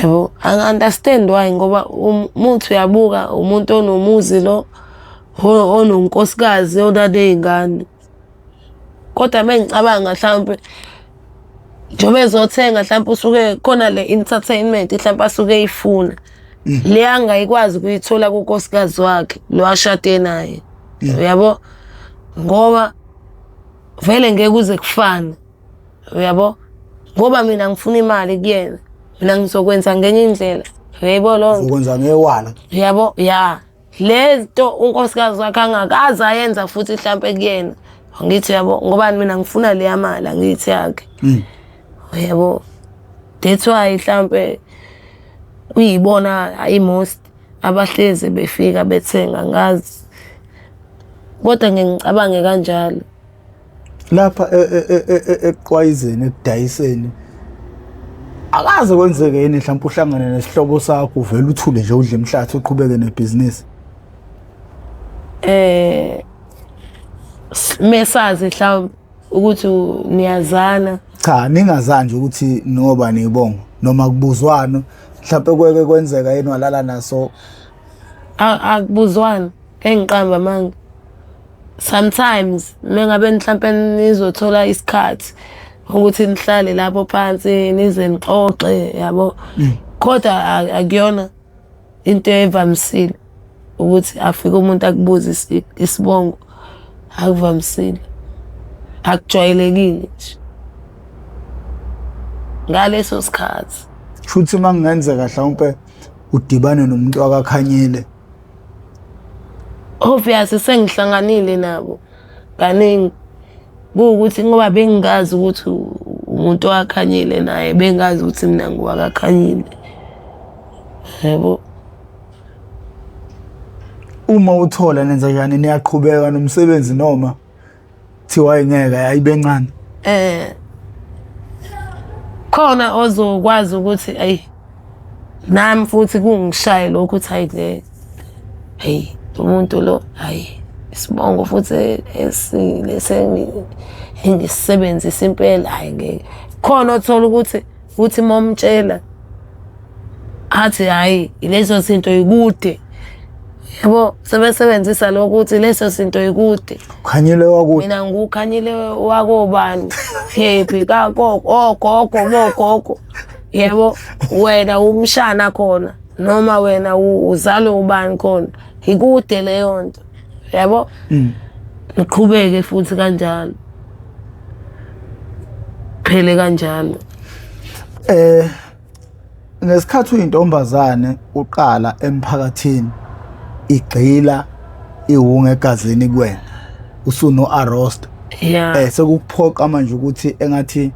yabo angi-understand why ngoba umuthi uyabuka umuntu onomuzi lo ononkosikazi onaney'ngane kodwa uma ngicabanga mhlawumpe njengoba ezothenga mhlawumpe usuke khona le entertainment mhlawumpe asuke eyifuna le angayikwazi ukuyithola kunkosikazi wakhe lo ashade naye uyabo ngoba vele ngeke kuze kufane uyabo ngoba mina ngifuna imali kuyena mina ngizokwenza ngenye indlela uyayibona loo nto ukwenza ngewala uyabo ya le nto unkosikazi wakhe angakaze ayenza futhi hlampe kuyena angithi uyabo ngoba mina ngifuna leya mali angithi yakhe uyabo that's why hlampe kuyibona i-most abahlezi befika bethenga ngazi kodwa ngeke ngicabange kanjalo lapha ekuqwayizeni ekudayiseni akaze kwenzeke yini mhlawumbe uhlangane nesihlobo sakho uvele uthule nje udle imhlathi uqhubeke nebhizinisi mesazi mhlawumbe ukuthi niyazana cha ningazani nje ukuthi noba nibongo noma kubuzwano mhlawumbe kweke kwenzeka yini walala naso akubuzwana engiqamba manga sometimes mengabe mhlampe nizothola isikhathi ukuthi nihlale lapho phansi nize nixoxe yabo kodwa akuyona into evamisile ukuthi afike umuntu akubuze isibongo akuvamisile. Akujwayelekile nje ngaleso sikhathi. Futhi uma kungenzeka mhlawumpe udibane nomuntu akakhanyile. Obvious sengihlanganile nabo kaningi, kuwukuthi ngoba bengingazi ukuthi umuntu owakhanyile naye bengazi ukuthi mina ngiwakakhanyile, yabo. Uma uthola nenza njani, niyaqhubeka nomsebenzi noma kuthiwa ingeke ayibe ncane? Khona ozokwazi ukuthi ayi nami futhi kungishaye lokhu ukuthi hayi le, hayi umuntu lo, hayi isibongo futhi esile engisebenzisa impela, hayi ngeke. Khona othola ukuthi uthi uma umtshela athi hhayi lezo zinto yikude, yabo sebesebenzisa lokho ukuthi leso zinto yikude. Khanyile wakude. Mina ngukhanyile wakobani, happy kagogo, ogogo bogogo, yebo wena umshana khona noma wena uzalwe ubani khona, ikude leyo nto, yabo. Ngiqhubeke futhi kanjalo, phele kanjalo. Ngesikhathi uyintombazane uqala emphakathini igxila iwunga egazini kuwena, usuno arrest. Sekukuphoqa manje ukuthi engathi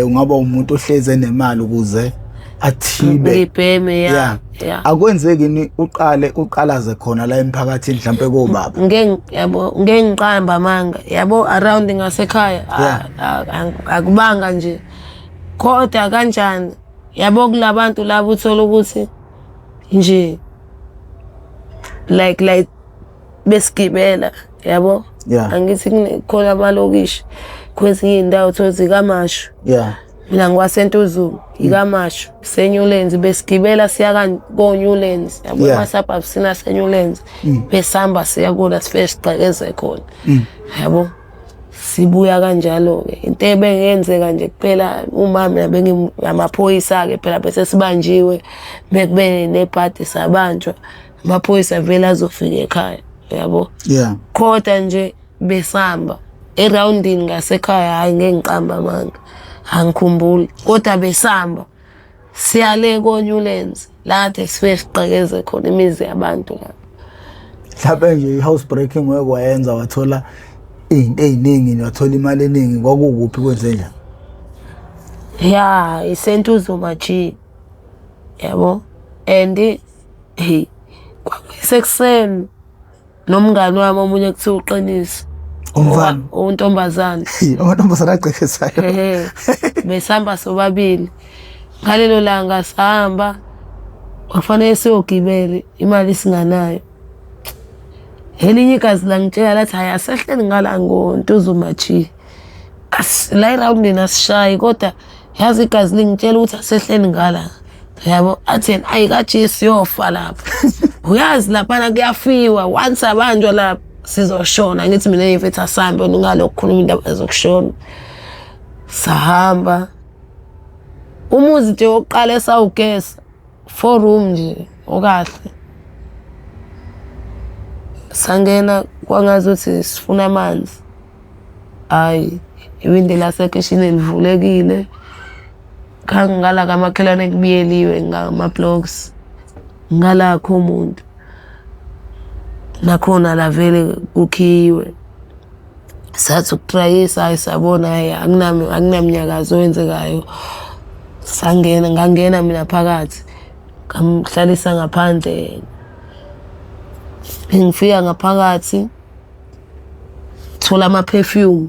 ungaba umuntu ohleze nemali ukuze athibe. Ngibheme, ya. Ya. Akwenzeki ni uqale uqalaze khona la emphakathini mhlambe kobaba? Ngeke, yabo, ngeke ngiqamba amanga, yabo, around ngasekhaya akubanga nje. Kodwa kanjani, yabo, kulabantu labo uthola ukuthi nje like besigibela, yabo. Angithi khona amalokishi kwezinye iy'ndawo uthola zikaMashu. Mina ngikwaseNtuzuma, ikaMashu, seNewlands, besigibela siya ko-Newlands, yabo, ama-suburbs aseNewlands. Besihamba siya kona sifike sigqekeze khona, yabo. Sibuya kanjalo-ke. Into ebengenzeka nje kuphela uma mina amaphoyisa-ke phela bese sibanjiwe, bekube nebhadi sabanjwa, amaphoyisa vele azofika ekhaya, yabo. Kodwa nje besihamba erawundini ngasekhaya, hhayi ngeke ngiqambe amanga, angikhumbuli, kodwa besihamba siyale ko-Newlands la kade sifike sigqekeze khona imizi yabantu lapho. Mhlawumbe nje i-house breaking weke wayenza wathola iy'nto ey'ningi, wathola imali eningi, kwakukuphi, kwenze njani? Ya, iseNtuzuma G, yabo, and hey kwakusekuseni nomngani wami omunye kuthiwa uqiniso. Umfana? Untombazane. Amantombazane agqekezayo. Besihamba sobabili. Ngalelo langa sahamba, kwakufanele siyogibela, imali singanayo. Elinye igazi langitshela lathi hhayi asehleli ngala ngoNtuzuma G. La erawundini asishayi, kodwa yazi igazi lingitshela ukuthi asehleli ngala. Yabo, athi yena ayi kaJesu siyofa lapha. Uyazi laphana kuyafiwa, once abanjwa lapha sizoshona. Ngithi mina mfethu asambe ungalokhu khuluma indaba zokushona. Sahamba. Umuzi nje wokuqala esawugesa, 4 room nje okahle. Sangena kwangazuthi sifuna amanzi. Hhayi, iwindi lasekhishini livulekile. Ngala kamakhelwane kubiyeliwe ngama-blocks. Ngala akukho muntu. Nakhona la vele kukhiyiwe. Sathi ukutrayisa, hhayi sabona hhayi akunamnyakazo owenzekayo. Sangena, ngangena mina phakathi, ngamhlalisa ngaphandle. Ngifika ngaphakathi, thola ama-perfume,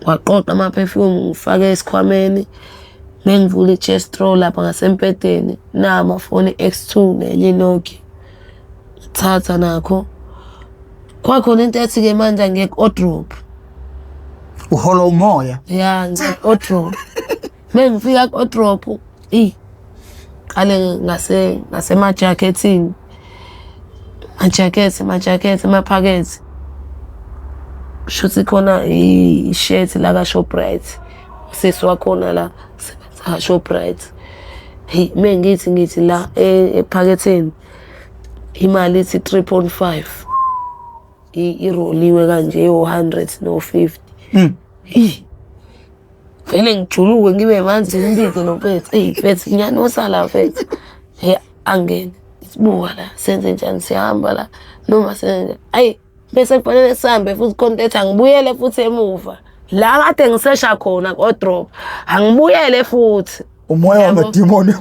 ngwaqoqa ama-perfume ngifake esikhwameni. Mengivula i-chest drawer lapha ngasembhedeni, nawa amafoni X2 nenye i-Nokia. Thatha nakho. Kwakhona into ethi-ke manje angiye ku-wardrobe. Uhola umoya? Ya, ngiya ku-wardrobe. Mengifika ku-wardrobe, qale ngasemajakethini. Majakethe, majakethe, emaphakethe. Kushuthi khona ishethi la ka-Shoprite. Usisi wakhona la usebenza ka-Shoprite. Hheyi, mengithi ngithi la ephaketheni imali ithi 3.5. Iroliwe kanje yo-100 no-50. Eyi vele ngijuluke ngibe manzi ngimbize nomfethu. Eyi mfethu ngiyanusa la mfethu. He angene. Sibuka la senze njani siyahamba la noma senze njani. Ayi bese kufanele sihambe futhi khona ethi angibuyele futhi emuva. La kade ngisesha khona ko-drop angibuyele futhi. Umoya wamadimoni.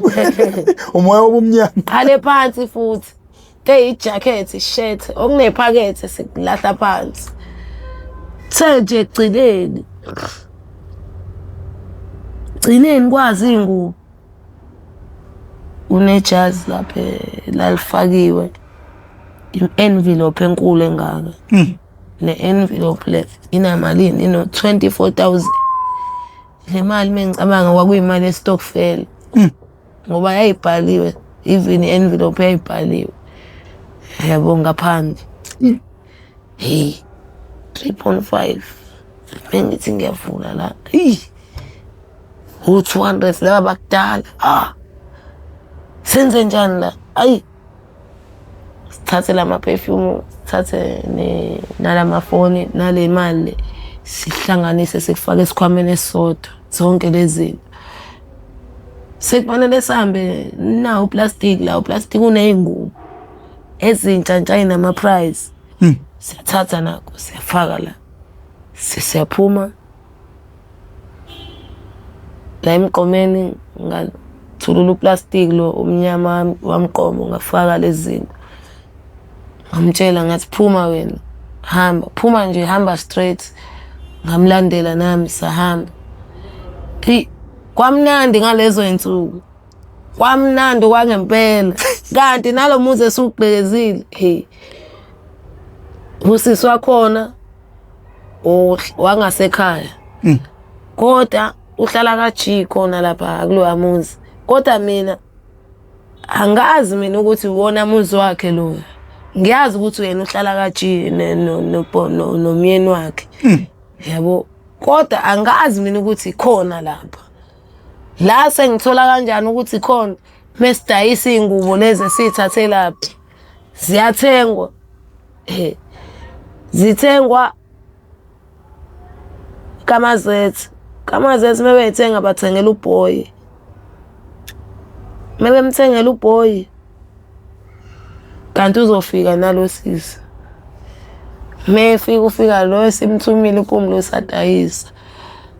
Umoya wobumnyama. Qale phansi futhi. Eyijakhethi shirt okunephakethe sikulahla phansi. The nje ekugcineni. Gcineni kwazi iy'ngubo. Unejazi lapha lalifakiwe. I-envelope enkulu engaka. Le envelope le inamalini? Ino-24,000. Le mali mengicabanga kwakuyimali yesitokfela. Ngoba yayibhaliwe even i-envelope yayibhaliwe yabo ngaphandle. Hey 3.5 bengithi ngiyavula la. Eyi u-200 laba bakudala. Ah senze njani la? Ayi sithathe lama perfume, sithathe nalamafoni nale mali le sihlanganise sikufake esikhwameni esisodwa zonke lezi zinto. Sekufanele sihambe nawo uplastic la, uplastic uney'ngubo ezintsha ntsha ey'nama-price. Siyathatha nakho siyafaka la, siyaphuma la emgqomeni ngathulula uplastic lo omnyama wamgqomo ngafaka lezi zinto. Ngamtshela ngathi phuma wena, hamba, phuma nje hamba straight. Ngamlandela nami sahamba. Eyi kwamnandi ngalezo y'nsuku. Kwamnandi kwangempela. Kanti nalo muzi esiwugqekezile, hey. Usisi wakhona wangasekhaya. Kodwa uhlala ka-G khona lapha kuloya muzi. Kodwa mina angazi mina ukuthi uwona muzi wakhe loyo. Ngiyazi ukuthi yena uhlala ka-G nomyeni wakhe. Yabo. Kodwa angazi mina ukuthi khona lapha. La sengithola kanjani ukuthi khona mesidayisa iy'ngubo lezi esiy'thathe lapha. Ziyathengwa. Zithengwa kaMazethe. KaMazethe uma beyithenga bathengela ubhoyi. Uma bemthengela ubhoyi kanti uzofika nalo sisi. Uma efika ufika lo esimthumile kum lo sadayisa.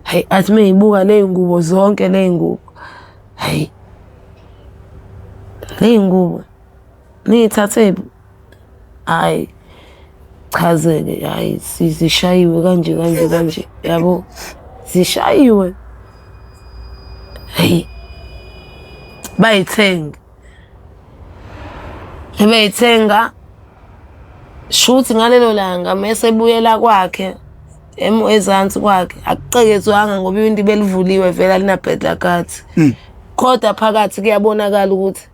Hayi athi uma eyibuka ley'ngubo zonke ley'ngubo, hayi ley'ngubo niyithathephi? Hhayi chaze-ke hhayi zishayiwe kanje kanje kanje yabo, zishayiwe. Hhayi bayithenge, ebeyithenga shuthi ngalelo langa mese ebuyela kwakhe ezansi kwakhe akucekezwanga ngoba iwindi belivuliwe vele alinabhedla guard. Kodwa phakathi kuyabonakala ukuthi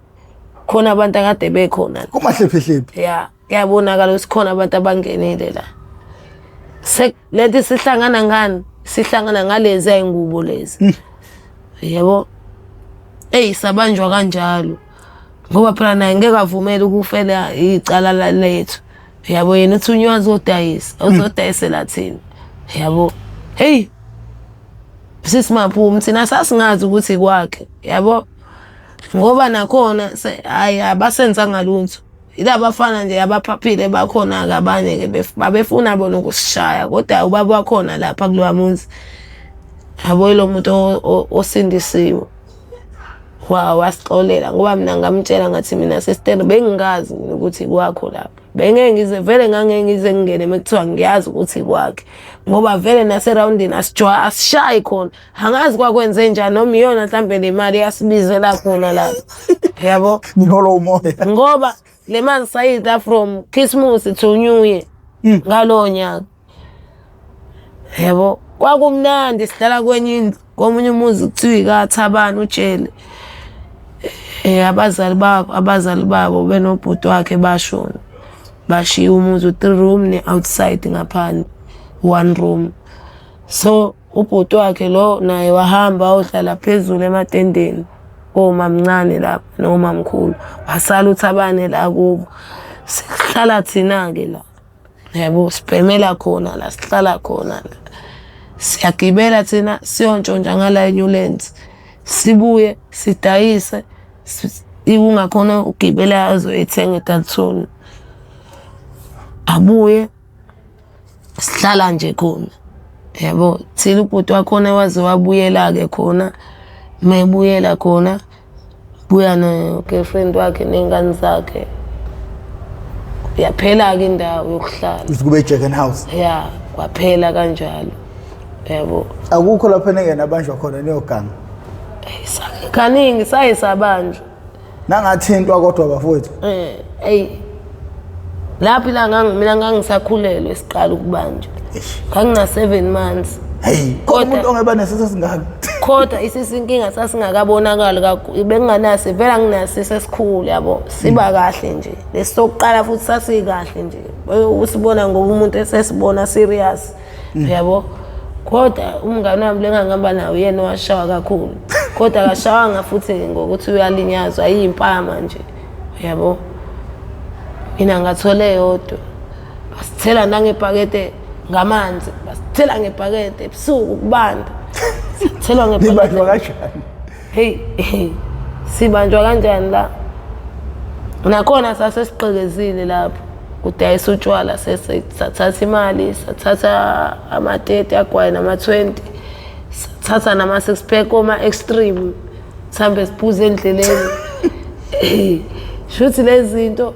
khona abantu akade bekhona. Kumahliphihliphi. Ya, kuyabonakala ukuthi khona abantu abangenile la. Lento sihlangana ngani? Sihlangana ngalezi ayingubo lezi. Yebo. Eyi sabanjwa kanjalo. Ngoba phela naye ngeke avumele ukufela icala lethu. Yabo yena uthunywa azodayisa, uzodayisela thina. Yabo. Hey. Sisi Maphumi thina sasingazi ukuthi kwakhe, yabo. Ngoba nakhona hhayi abasenzanga lutho. Yilaba bafana nje abaphaphile bakhona-ke abanye-ke babefuna bona ukusishaya kodwa ubaba wakhona lapha kulowa muzi. Yabo yilo muntu osindisiwe. Wasixolela ngoba mina ngamtshela ngathi mina sister bengingazi mina ukuthi kwakho lapha. Bengeke ngize vele ngangeke ngize ngingene mekuthiwa ngiyazi ukuthi kwakhe. Ngoba vele naserawundini asishayi khona. Angazi kwakwenze njani noma iyona mhlambe le mali yasibizela khona lapha. Yabo. Niholo umoya. Ngoba le mali sayidla from Christmas to New Year. Ngalowo nyaka. Yabo. Kwakumnandi sihlala kwenye indlu komunye umuzi kuthiwa ikaThabani utshele. Abazali babo abazali babo benobhuti wakhe bashona. Bashiya umuzi u-three room ne-outside ngaphandle one room. So ubhuti wakhe lo naye wahamba wayohlala phezulu ematendeni komamncane lapha nomamkhulu. Wasala uThabane la kubo. Sihlala thina-ke la. Yabo sibhemela khona la sihlala khona la. Siyagibela thina siyontshontsha ngala eNewlands, sibuye sidayise iwungakhona ukugibela azoyithenga eDalton. Abuye sihlala nje khona yabo. Thina ubhuti wakhona waze wabuyela-ke khona, uma ebuyela khona buya no-girlfriend wakhe ney'ngane zakhe. Yaphela-ke indawo yokuhlala. Kuze kube i-Jack and House. Ya, kwaphela kanjalo yabo. Akukho lapho eningena abanjwa khona niyoganga. Kaningi saye sabanjwa. Nangathintwa kodwa bafowethu. Eyi lapho ila mina ngangisakhulelwe siqala ukubanjwa. Ngangina 7 months. Hey, kodwa umuntu ongeba nesisu esingaka. Kodwa isisu inkinga sasingakabonakali kakhulu. Benginganasi vele anginasisu esikhulu yabo. Siba kahle nje. Lesisokuqala futhi sasikahle nje. Usibona ngoba umuntu esesibona serious. Yabo. Kodwa umngane wami lengangihamba naye uyena owashawa kakhulu. Kodwa akashawanga futhi ngokuthi uyalinyazwa iyimpama nje. Yabo. Mina ngathola eyodwa. Basithela nangebhakede ngamanzi, basithela ngebhakede ebusuku kubanda. Sithelwa ngebhakede. Nibanjwa kanjani? Hey, hey, sibanjwa kanjani la? Nakhona sasesiqekezile lapho kudayisa utshwala, sathatha imali, sathatha ama-30 agwayi nama-20, sathatha nama-six pack oma-extreme, sihambe siphuze endleleni. Shuthi lezi zinto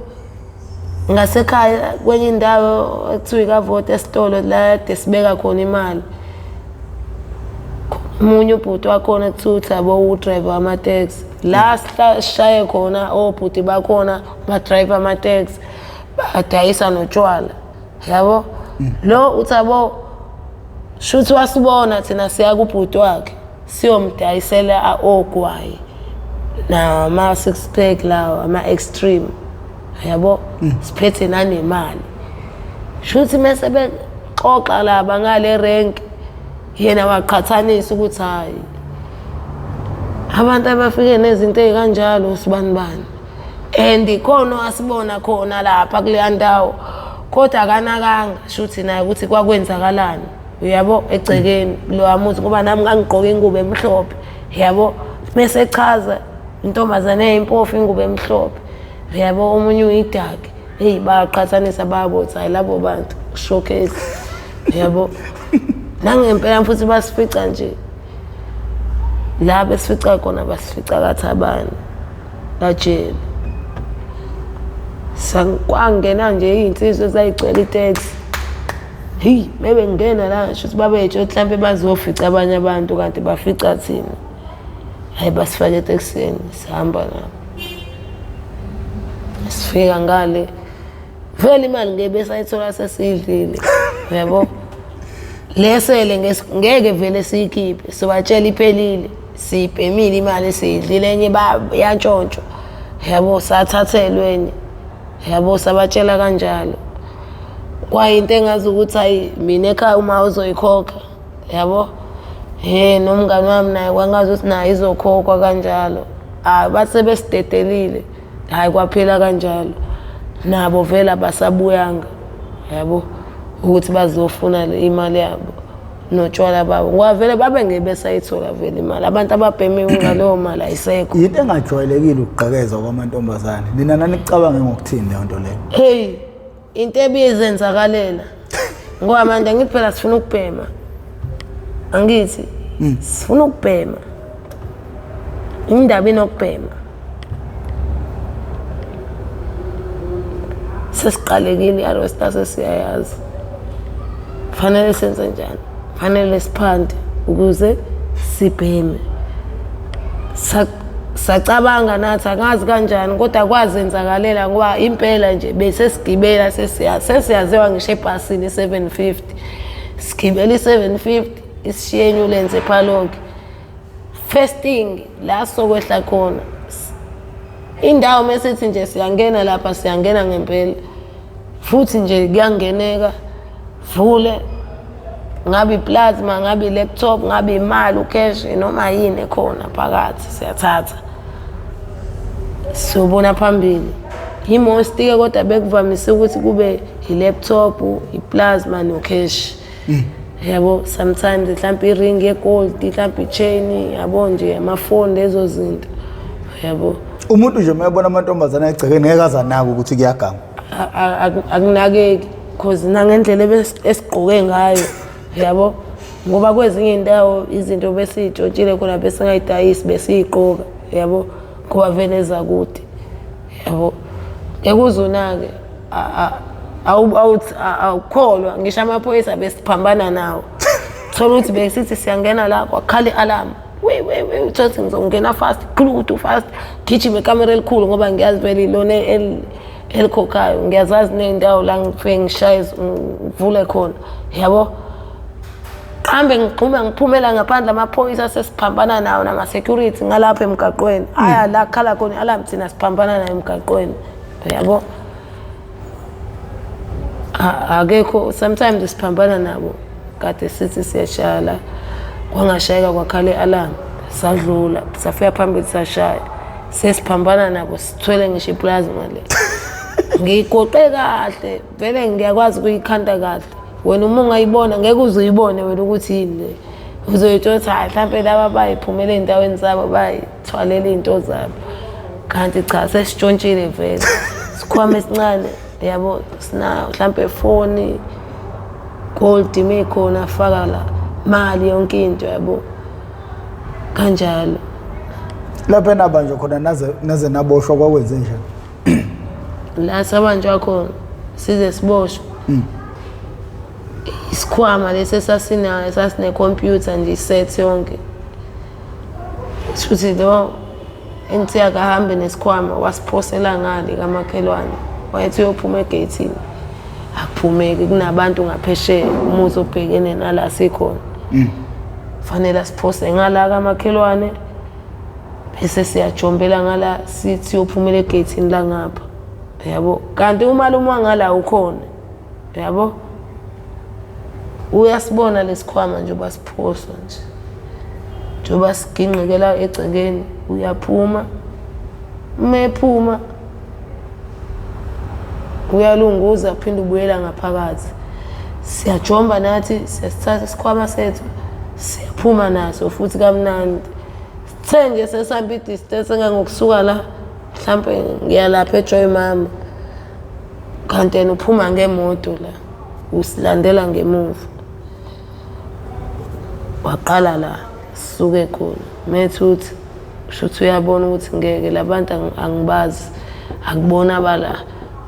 ngasekhaya kwenye indawo ekuthiwa ikavoti esitolo la kade sibeka khona imali. Omunye ubhuti wakhona kuthiwa uThabo udrayiva wamateksi. La sishaye khona obhuti bakhona badrayiva amateksi, badayisa notshwala yabo. Lo uThabo shuthi wasibona thina siya kubhuti wakhe siyomdayisela ogwayi nama-six pack lawo ama-extreme yabo, siphethe nanemali. Shuthi mese bexoxa laba ngale renki, yena waqhathanisa ukuthi hhayi abantu abafike nezinto ey'kanjalo sibani bani, and khona wasibona khona lapha kuleya ndawo, kodwa akanakanga shuthi naye ukuthi kwakwenzakalani uyabo egcekeni lowa muzi, ngoba nami ngangigqoke ingubo emhlophe yabo. Mese echaza intombazane eyimpofu ingubo emhlophe yabo, omunye uyidaki. Hey, bayaqhathanisa bayabotha, hayi labo bantu showcase yabo. Nangempela futhi basifica nje la besifica khona, basifica kathabani kajele. Kwangena nje iy'nsizwa ezayigcwele iteksi. Heyi, bebengena la shuthi babetshe mhlampe bazofica abanye abantu, kanti bafica thina. Hhayi, basifake etekisini sihamba nabo. Sifika ngale vele imali ngeke besayithola sesiyidlile uyabo. Lesele ngeke vele siyikhiphe, sibatshela iphelile, siyibhemile imali siyidlile, enye yantshontshwa yabo, sathathelwe enye yabo, sabatshela kanjalo. Kwayinto engazi ukuthi hayi mina ekhaya uma uzoyikhokha yabo, he nomngani wami naye kwangazi ukuthi naye izokhokhwa kanjalo. Hhayi, base besidedelile, hhayi kwaphela kanjalo. Nabo vele abasabuyanga yabo ukuthi bazofuna imali yabo notshwala babo, ngoba vele babe ngeke besayithola vele imali. Abantu ababheme ngaleyo mali ayisekho. Yinto engajwayelekile ukugqekezwa kwamantombazane. Nina nanicabange ngokuthini leyo nto leyo? Hey, into ebizenzakalela ngoba manje angithi phela sifuna ukubhema, angithi sifuna ukubhema, indaba inokubhema. Sesiqalekile i-arresta, sesiyayazi fanele senze njani, fanele siphande ukuze sibheme. Sacabanga nathi angazi kanjani, kodwa kwazenzakalela ngoba impela nje bese sigibela sesiyaziwa ngisho ebhasini i-750, sigibela i-750 isishiye eNewlands ePaloki. First thing la sokwehla khona indawo mesithi nje siyangena lapha, siyangena ngempela futhi nje kuyangeneka, vule ngabe iplasma, ngabe i-laptop, ngabe imali ucash, noma yini ekhona phakathi siyathatha siyobona phambili. Imost-ke kodwa bekuvamise ukuthi kube i-laptop, iplasma no-cash. Yabo, sometimes mhlawumbe i-ring ye-gold, mhlawumbe i-chain, yabo nje, amafoni, lezo zinto, yabo. Umuntu nje uma ebona amantombazane egcekeni ngeke aze anake ukuthi kuyaganga. Akunakeki, cause nangendlela esigqoke ngayo, yabo, ngoba kwezinye iy'ndawo izinto besiy'tshontshile khona besingayidayisi, besiyigqoka, yabo, ngoba vele ezakude, yabo, ngeke uze unake. Awukholwa ngisho amaphoyisa besiphambana nawo, thola ukuthi besithi siyangena la kwakhala i-alarm, we we we, uthola ukuthi ngizongena fast, khulukuthi fast, gijima ekamera elikhulu, ngoba ngiyazi vele ilona elikhokhayo, ngiyazazi ney'ndawo la ngifike ngishaye ngivule khona, yabo. Hambe ngigxuma ngiphumela ngaphandle, amaphoyisa sesiphambana nawo nama-security ngalapha emgaqweni, aya la khala khona i-alarm, thina siphambana nayo emgaqweni, yabo. Akekho, sometimes siphambana nabo kade sithi siyashaya la, kwangashayeka kwakhala i-alarm, sadlula, safika phambili sashaya, sesiphambana nabo sithwele ngisho i-plasma le, ngiyigoqe kahle vele, ngiyakwazi ukuyikhanda kahle. Wena uma ungayibona ngeke uze uyibone wena ukuthi yini le, uzoyitshela ukuthi hayi, mhlampe laba bayiphumela ey'ndaweni zabo, bayithwalela iy'nto zabo, kanti cha, sesitshontshile vele sikhwama esincane, yabo, sina mhlampe ifoni, gold imikhona, faka la mali, yonke into, yabo, kanjalo. Lapho enabanjwa khona naze naboshwa, kwakwenze njani? La sabanjwa khona size siboshwe, isikhwama lesi esasinayo sasinekhompyutha nje, iset yonke. Shuthi lo engithi akahambe nesikhwama wasiphosela ngale kamakhelwane, wayethi uyophuma egeyithini, akuphumeki, kunabantu ngaphesheya, umuzi obhekene nala sikhona, fanele asiphose ngala kamakhelwane, bese siyajombela ngala, sithi siyophumela egeyithini la ngapha, yabo. Kanti umalume wangala ukhona, yabo, uyasibona lesikhwama njengoba siphoswa nje, njengoba sigingqikela egcekeni, uyaphuma. Uma ephuma uyalunguza, uphinde ubuyela ngaphakathi, siyajomba nathi, siyasithatha isikhwama sethu, siyaphuma naso futhi kamnandi. Sithe nje sesihamba i-distance engangokusuka la mhlampe ngiya lapha eJoy Mama, kanti yena uphuma ngemoto la, usilandela ngemuva, waqala la sisuke khona, methi uthi shuthi uyabona ukuthi ngeke labantu angibazi, akubona abala.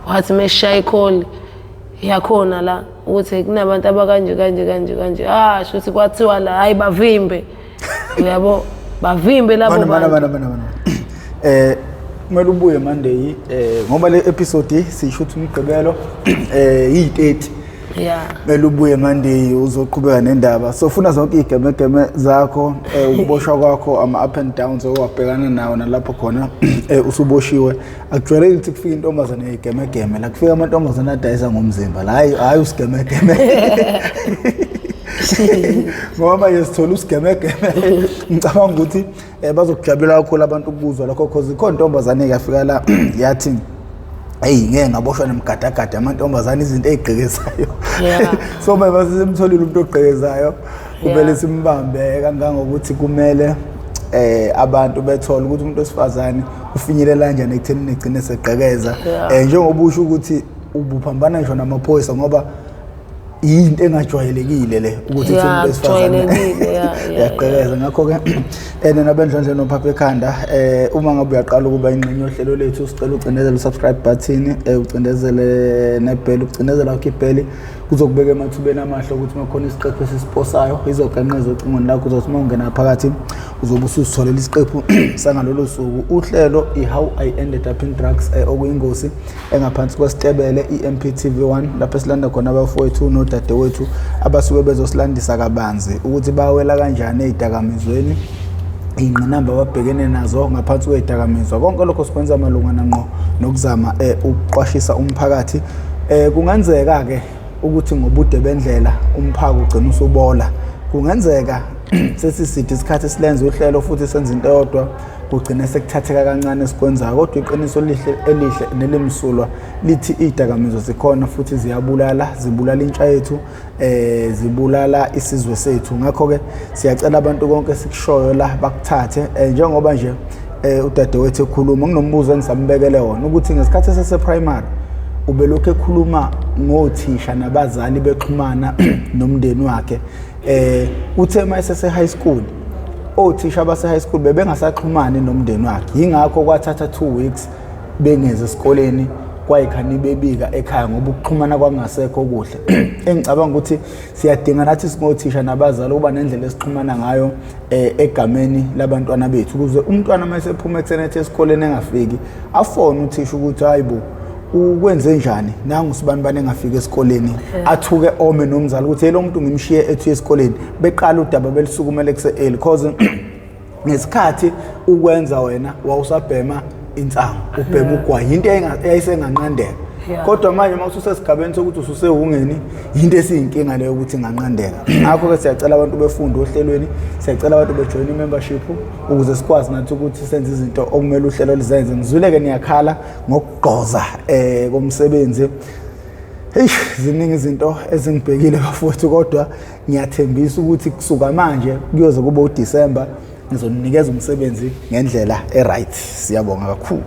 Wathi meshaya ikholi yakhona la ukuthi kunabantu abakanje kanje kanje kanje, ah, shuthi kwathiwa la hayi, bavimbe, uyabo, bavimbe labo Mana mana. bantu. Mana mana mana. Kumele ubuye Monday, ngoba le episode siyishutha umgqibelo yi-30. Kumele ubuye Monday uzoqhubeka nendaba. So funa zonke igemegeme zakho, ukuboshwa kwakho, ama up and downs owabhekana nawo nalapho khona usuboshiwe. Akujwayelekile ukuthi kufike intombazane yegemegeme la, kufika amantombazane adayisa ngomzimba la, hayi hayi usigemegeme. Ngoba manje sithola usigemegeme, ngicabanga ukuthi bazokujabulela kakhulu abantu ukuzwa lokho, cause ikhona intombazane yafika la yathi, "Hey, ngeke ngaboshwa nemigadagada amantombazane, izinto ey'gqekezayo." So manje basemtholile umuntu ogqekezayo, kumele simbambe kangangokuthi kumele abantu bethole ukuthi umuntu wesifazane ufinyelela kanjani ekutheni egcine segqekeza. Njengoba usho ukuthi ubuphambana ngisho namaphoyisa, ngoba yinto engajwayelekile le ukuthi umuntu wesifazane Akujwayelekile, yeah. uyagqekeza. Ngakho-ke nina bendlondlo nophapha ekhanda, uma ngabe uyaqala ukuba ingxenye yohlelo lethu, sicela ucindezele u-subscribe button, ucindezele nebheli. Ucindezela wakho ibheli kuzokubeka emathubeni amahle ukuthi uma khona isiqephu esisiposayo izogenqeza ocingweni lakho, uzothi uma ungena phakathi uzobe usuzitholela isiqephu sangalolo suku. Uhlelo i-How I Ended Up in Drugs, okuyingosi engaphansi kwesitebele i-MPTV 1, lapho esilanda khona abafowethu nodadewethu abasuke bezosilandisa kabanzi ukuthi bawela kanjani ey'dakamizweni, iy'ngqinamba ababhekene nazo ngaphansi kwey'dakamizwa. Konke lokho sikwenza malungana ngqo nokuzama ukuqwashisa umphakathi. Kungenzeka-ke ukuthi ngobude bendlela umphako ugcina usubola, kungenzeka. Sesiside isikhathi silenza uhlelo futhi senza into eyodwa, kugcine sekuthatheka kancane esikwenzayo, kodwa iqiniso lihle elihle nelimsulwa lithi izidakamizwa zikhona futhi ziyabulala, zibulala intsha yethu, zibulala isizwe sethu. Ngakho-ke siyacela abantu konke esikushoyo la bakuthathe, njengoba nje udadewethu ekhuluma, nginombuzo engisambekele wona ukuthi ngesikhathi esese-primary ubelokhu ekhuluma ngothisha nabazali bexhumana nomndeni wakhe. Uthe uma esese high school, othisha base high school bebengasaxhumani nomndeni wakhe, yingakho kwathatha 2 weeks bengeze esikoleni, kwayikhani bebika ekhaya ngoba ukuxhumana kwakungasekho kuhle. Engicabanga ukuthi siyadinga nathi singothisha nabazali ukuba nendlela esixhumana ngayo egameni labantwana bethu, ukuze umntwana uma esephuma ekuseni ethi esikoleni engafiki, afone uthisha ukuthi hayibo, ukwenze njani, nangu sibani bani engafiki esikoleni, athuke ome nomzali ukuthi hey, lo muntu ngimshiye ethi esikoleni. Beqala udaba belisukumele kuse early, cause ngesikhathi ukwenza wena wawusabhema insangu, ubhema ugwayi, into eyayisenganqandeka. Kodwa manje uma ususesigabeni sokuthi ususewungeni, yinto esiyinkinga leyo ukuthi inganqandeka. Ngakho-ke siyacela abantu befunde ohlelweni, siyacela abantu bejoyine i-membership ukuze sikwazi nathi ukuthi senze izinto okumele uhlelo lizenze. Ngizwile-ke niyakhala ngokugqoza komsebenzi. Eish, ziningi izinto ezingibhekile bafowethu, kodwa ngiyathembisa ukuthi kusuka manje kuyoze kube uDisemba ngizoninikeza umsebenzi ngendlela e-right. Siyabonga kakhulu.